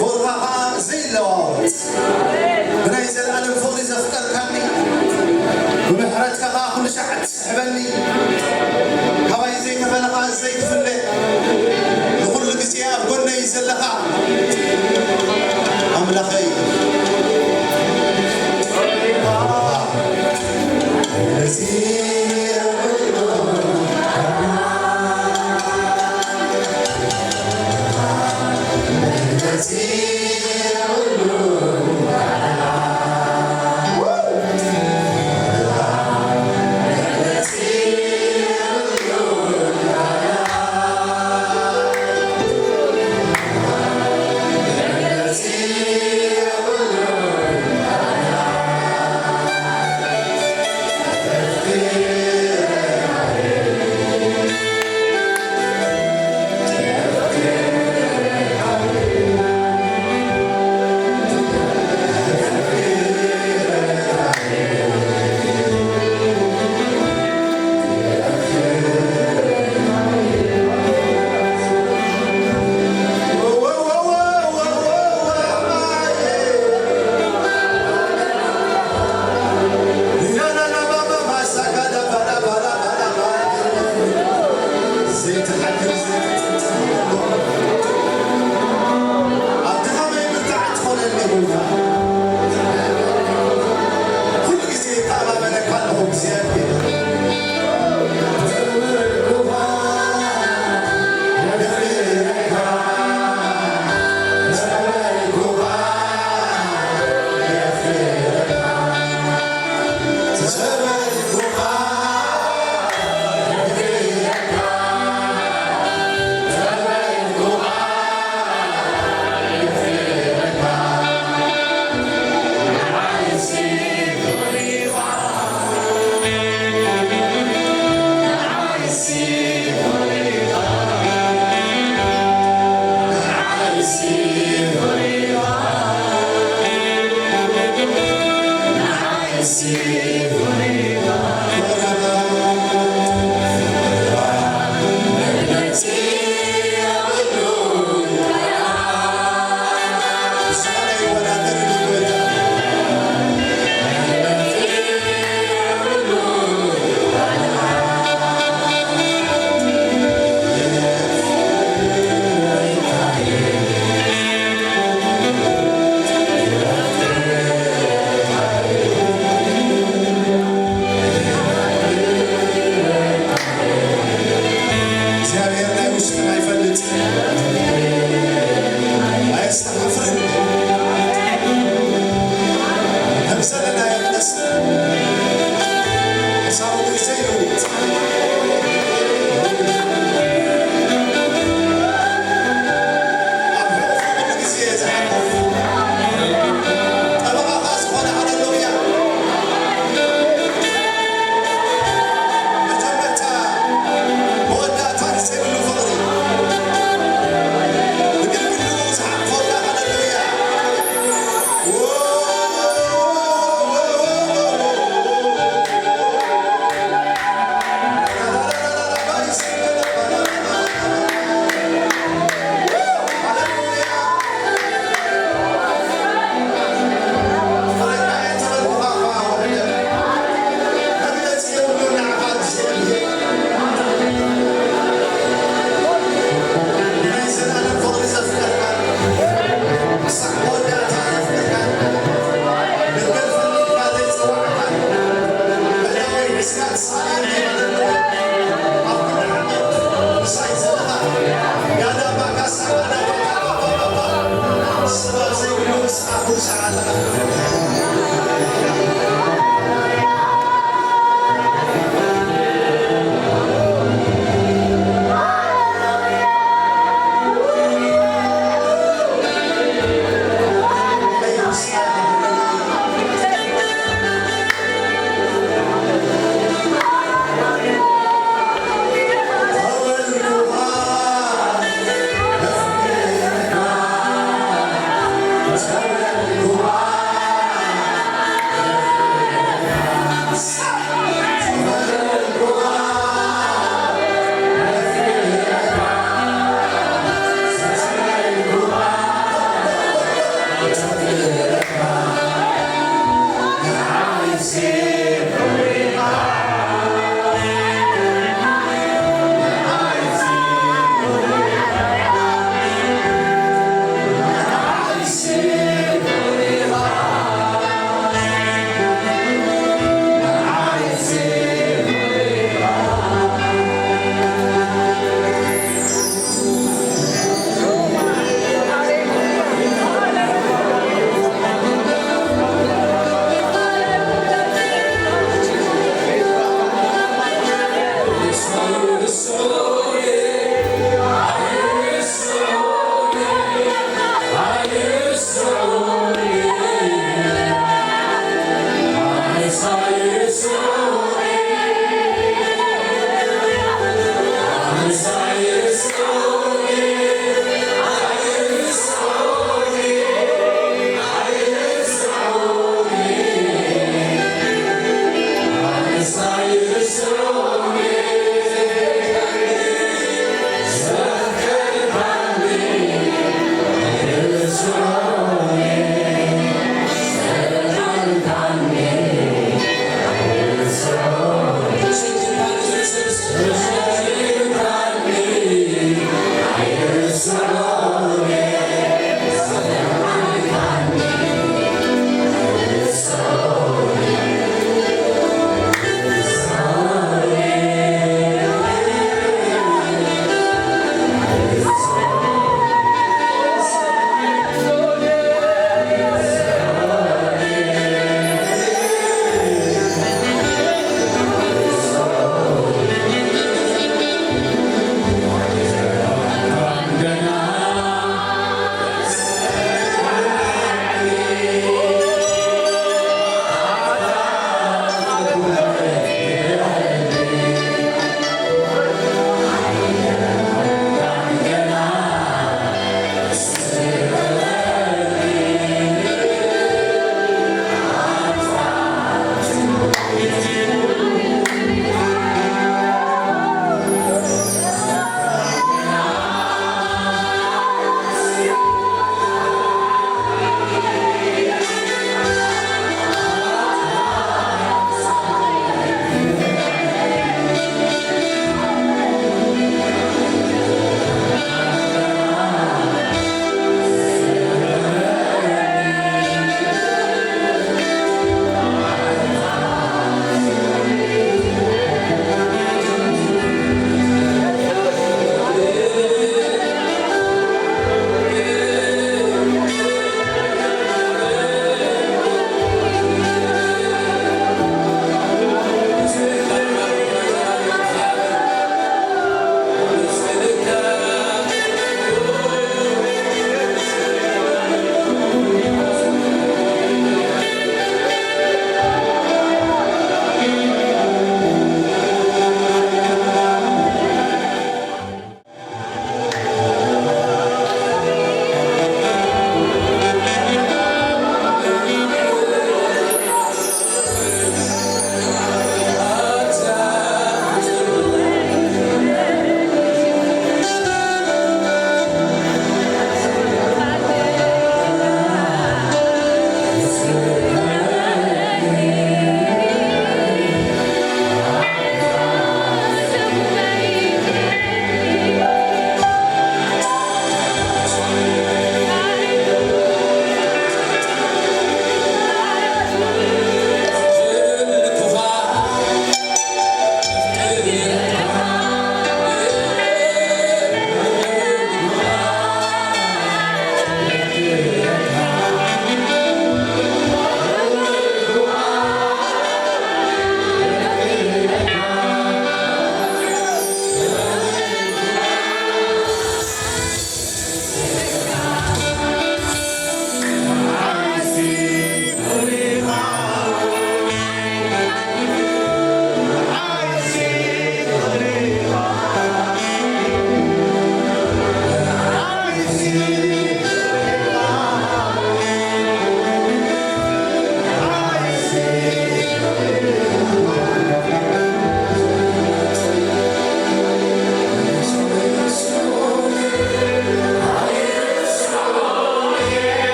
ፍቕርኻ ኸኣ ዘይለዋወጥ። ብናይ ዘለኣለም ፍቕሪ ዘፍቀርካኒ። ብምሕረትካ ኸኣ ኩሉ ሻዕ ትስሕበኒ። ካባይ ዘይተፈለኻ ዘይትፍለ። ንኹሉ ግዜ ኣብ ጎነይ ዘለኻ ኣምላኸይ። እግዚኣብሔር ናይ ውሽጥና ይፈልጥ። ኣየስተሓፍርን። ከም ዘለናዮ ይነስእ። ሕሳቡ ግን ዘይልውጥ። ኣብ ሕቑፉ ኩሉ ግዜ ዝሓቁፍ። ጠበቓኻ ዝኾነ ሃለሉያ። መጀመርታ መወዳእታ ዘይብሉ ፍቕሪ።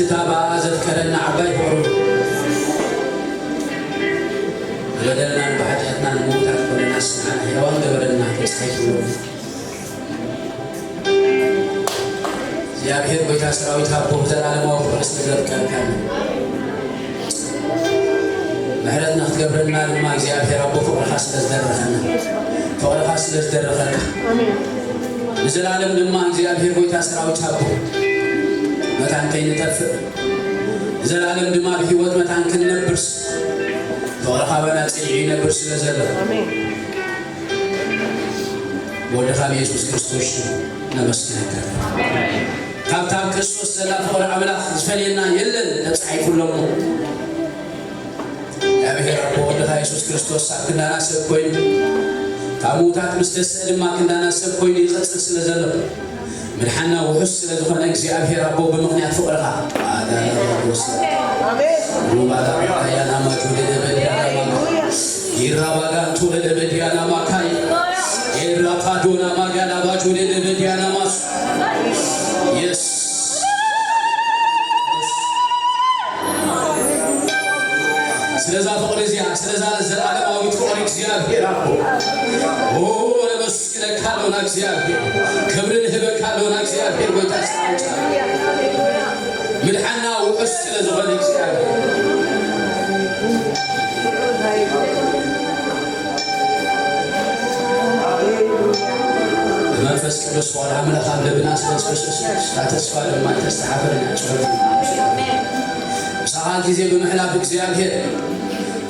እታ ብኣ ዘፍቀረና ዓባይ ፍቕሩ፣ ብበደልናን ብሓጢኣትናን ምዉታት ኮነናስ ንዓና ሕያዋን ገበረና። ተጻሒፉ። እግዚኣብሔር ጐይታ ሰራዊት ኣቦ ብዘላለማዊ ፍቕሪ ስለ ዘፍቀርካና፣ ምሕረት ንክትገብረልና ድማ እግዚኣብሔር ኣቦ ፍቕርኻ ስለ ዝደረኸና፣ ፍቕርኻ ስለ ዝደረኸካ፣ ንዘላለም ድማ እግዚኣብሔር ጐይታ ሰራዊት ኣቦ መታን ከይንጠፍእ፣ ንዘላለም ድማ ብህይወት መታን ክንነብርስ፣ ፍቕርኻ በና ጸኒዑ ይነብር ስለ ዘሎ፣ ብወድኻ ብየሱስ ክርስቶስ ሽም ነመስግነካ። ካብታ ኣብ ክርስቶስ ዘላ ፍቕሪ ኣምላኽ ዝፈልየና የለን፣ ተጻሒፉ ኣሎ እሞ። እግዚኣብሔር ኣቦ ወድኻ የሱስ ክርስቶስ ኣብ ክንዳና ሰብ ኮይኑ፣ ካብ ምዉታት ምስ ተስአ ድማ ክንዳና ሰብ ኮይኑ ይቐጽል ስለ ዘሎ፣ ምድሓና ውሑስ ስለ ዝኾነ እግዚኣብሔር ኣቦ ብምኽንያት ፍቕርኻ፣ ኣሜን። ሩባዳ ባካያና ማጆ ደደበዲያና ማካ፣ ይራባጋንቶ ደደበዲያና ማካይ፣ ኤራፓዶና ማጋላ ባጆ ደደበዲያና ማሱ። የስ። ስለዛ ፍቕሪ እዚኣ፣ ስለዛ ዘለዓለማዊት ፍቕሪ እግዚኣብሔር ኣቦ፣ ኦ፣ ነመስግነካ ኣሎና እግዚኣብሔር፣ ክብሪ ንህበካ ኣሎና እግዚኣብሔር፣ ጐይታ ሰራዊት፣ ምድሓና ውሑስ ስለ ዝኾነ እግዚኣብሔር፣ ብመንፈስ ቅዱስ ፍቕሪ ኣምላኽ ኣብ ልብና ስለ ዝፈሰሰ፣ እታ ተስፋ ድማ እተስተሓፈረ ናይ ጸሎት ምሳኻ ግዜ ብምሕላፍ እግዚኣብሔር፣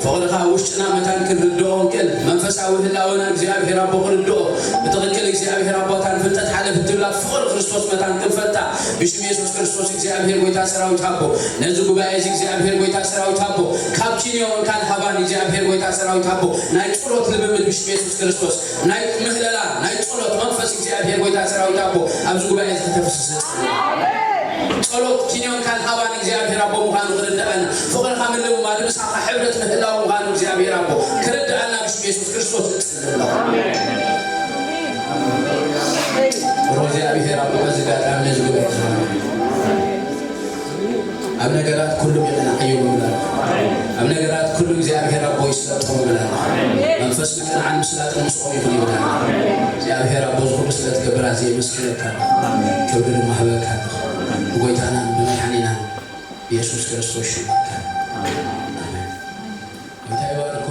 ፍቕርኻ ኣብ ውሽጥና መታን ክንርድኦ እንክእል፣ መንፈሳዊ ህላወና እግዚኣብሔር ኣቦ ክንርድኦ፣ ብትኽክል እግዚኣብሔር ኣቦ እታ ንፍልጠት ሓለፍ እትብላ ፍቕሪ ክርስቶስ መታን ክንፈልጣ፣ ብሽም የሱስ ክርስቶስ እግዚኣብሔር ጐይታ ሰራዊት ኣቦ፣ ነዚ ጉባኤ እዚ እግዚኣብሔር ጐይታ ሰራዊት ኣቦ፣ ካብ ኪንዮ እንካን ሃባን እግዚኣብሔር ጐይታ ሰራዊት ኣቦ፣ ናይ ጸሎት ልምምድ ብሽም የሱስ ክርስቶስ፣ ናይ ምህለላ፣ ናይ ጸሎት መንፈስ እግዚኣብሔር ጐይታ ሰራዊት ኣቦ፣ ኣብዚ ጉባኤ እዚ ከተፍስስ ጸሎት ኪንዮን ካን ሃባን እግዚኣብሔር ኣቦ ምዃኑ ክርድኣና፣ ፍቕርኻ ምልምማድ ምሳኻ ሕብረት ምህላው ምዃኑ እግዚኣብሔር ኣቦ ክርድኣና ብሽም የሱስ ክርስቶስ እጽሊ ኣለኹ። ሮ እግዚኣብሔር ኣቦ በዚ ኣጋጣሚ ነዚ ጉባኤ ዝኾነ ኣብ ነገራት ኩሉ ይቕናዕ እዩ ይብላል። ኣብ ነገራት ኩሉ እግዚኣብሔር ኣቦ ይስለጦም ይብላል። መንፈስ ምቅንዓን ምስላጥን ምስኦም ይኹን ይብላል። እግዚኣብሔር ኣቦ ዝኹሉ ስለ ትገብር ኣዝየ የመስግነካ። ክብሪ ድማ ህበካ። ብጎይታናን ብመድሓኒናን ብየሱስ ክርስቶስ ሽም። ኣሜን። ጌታ ይባርክ።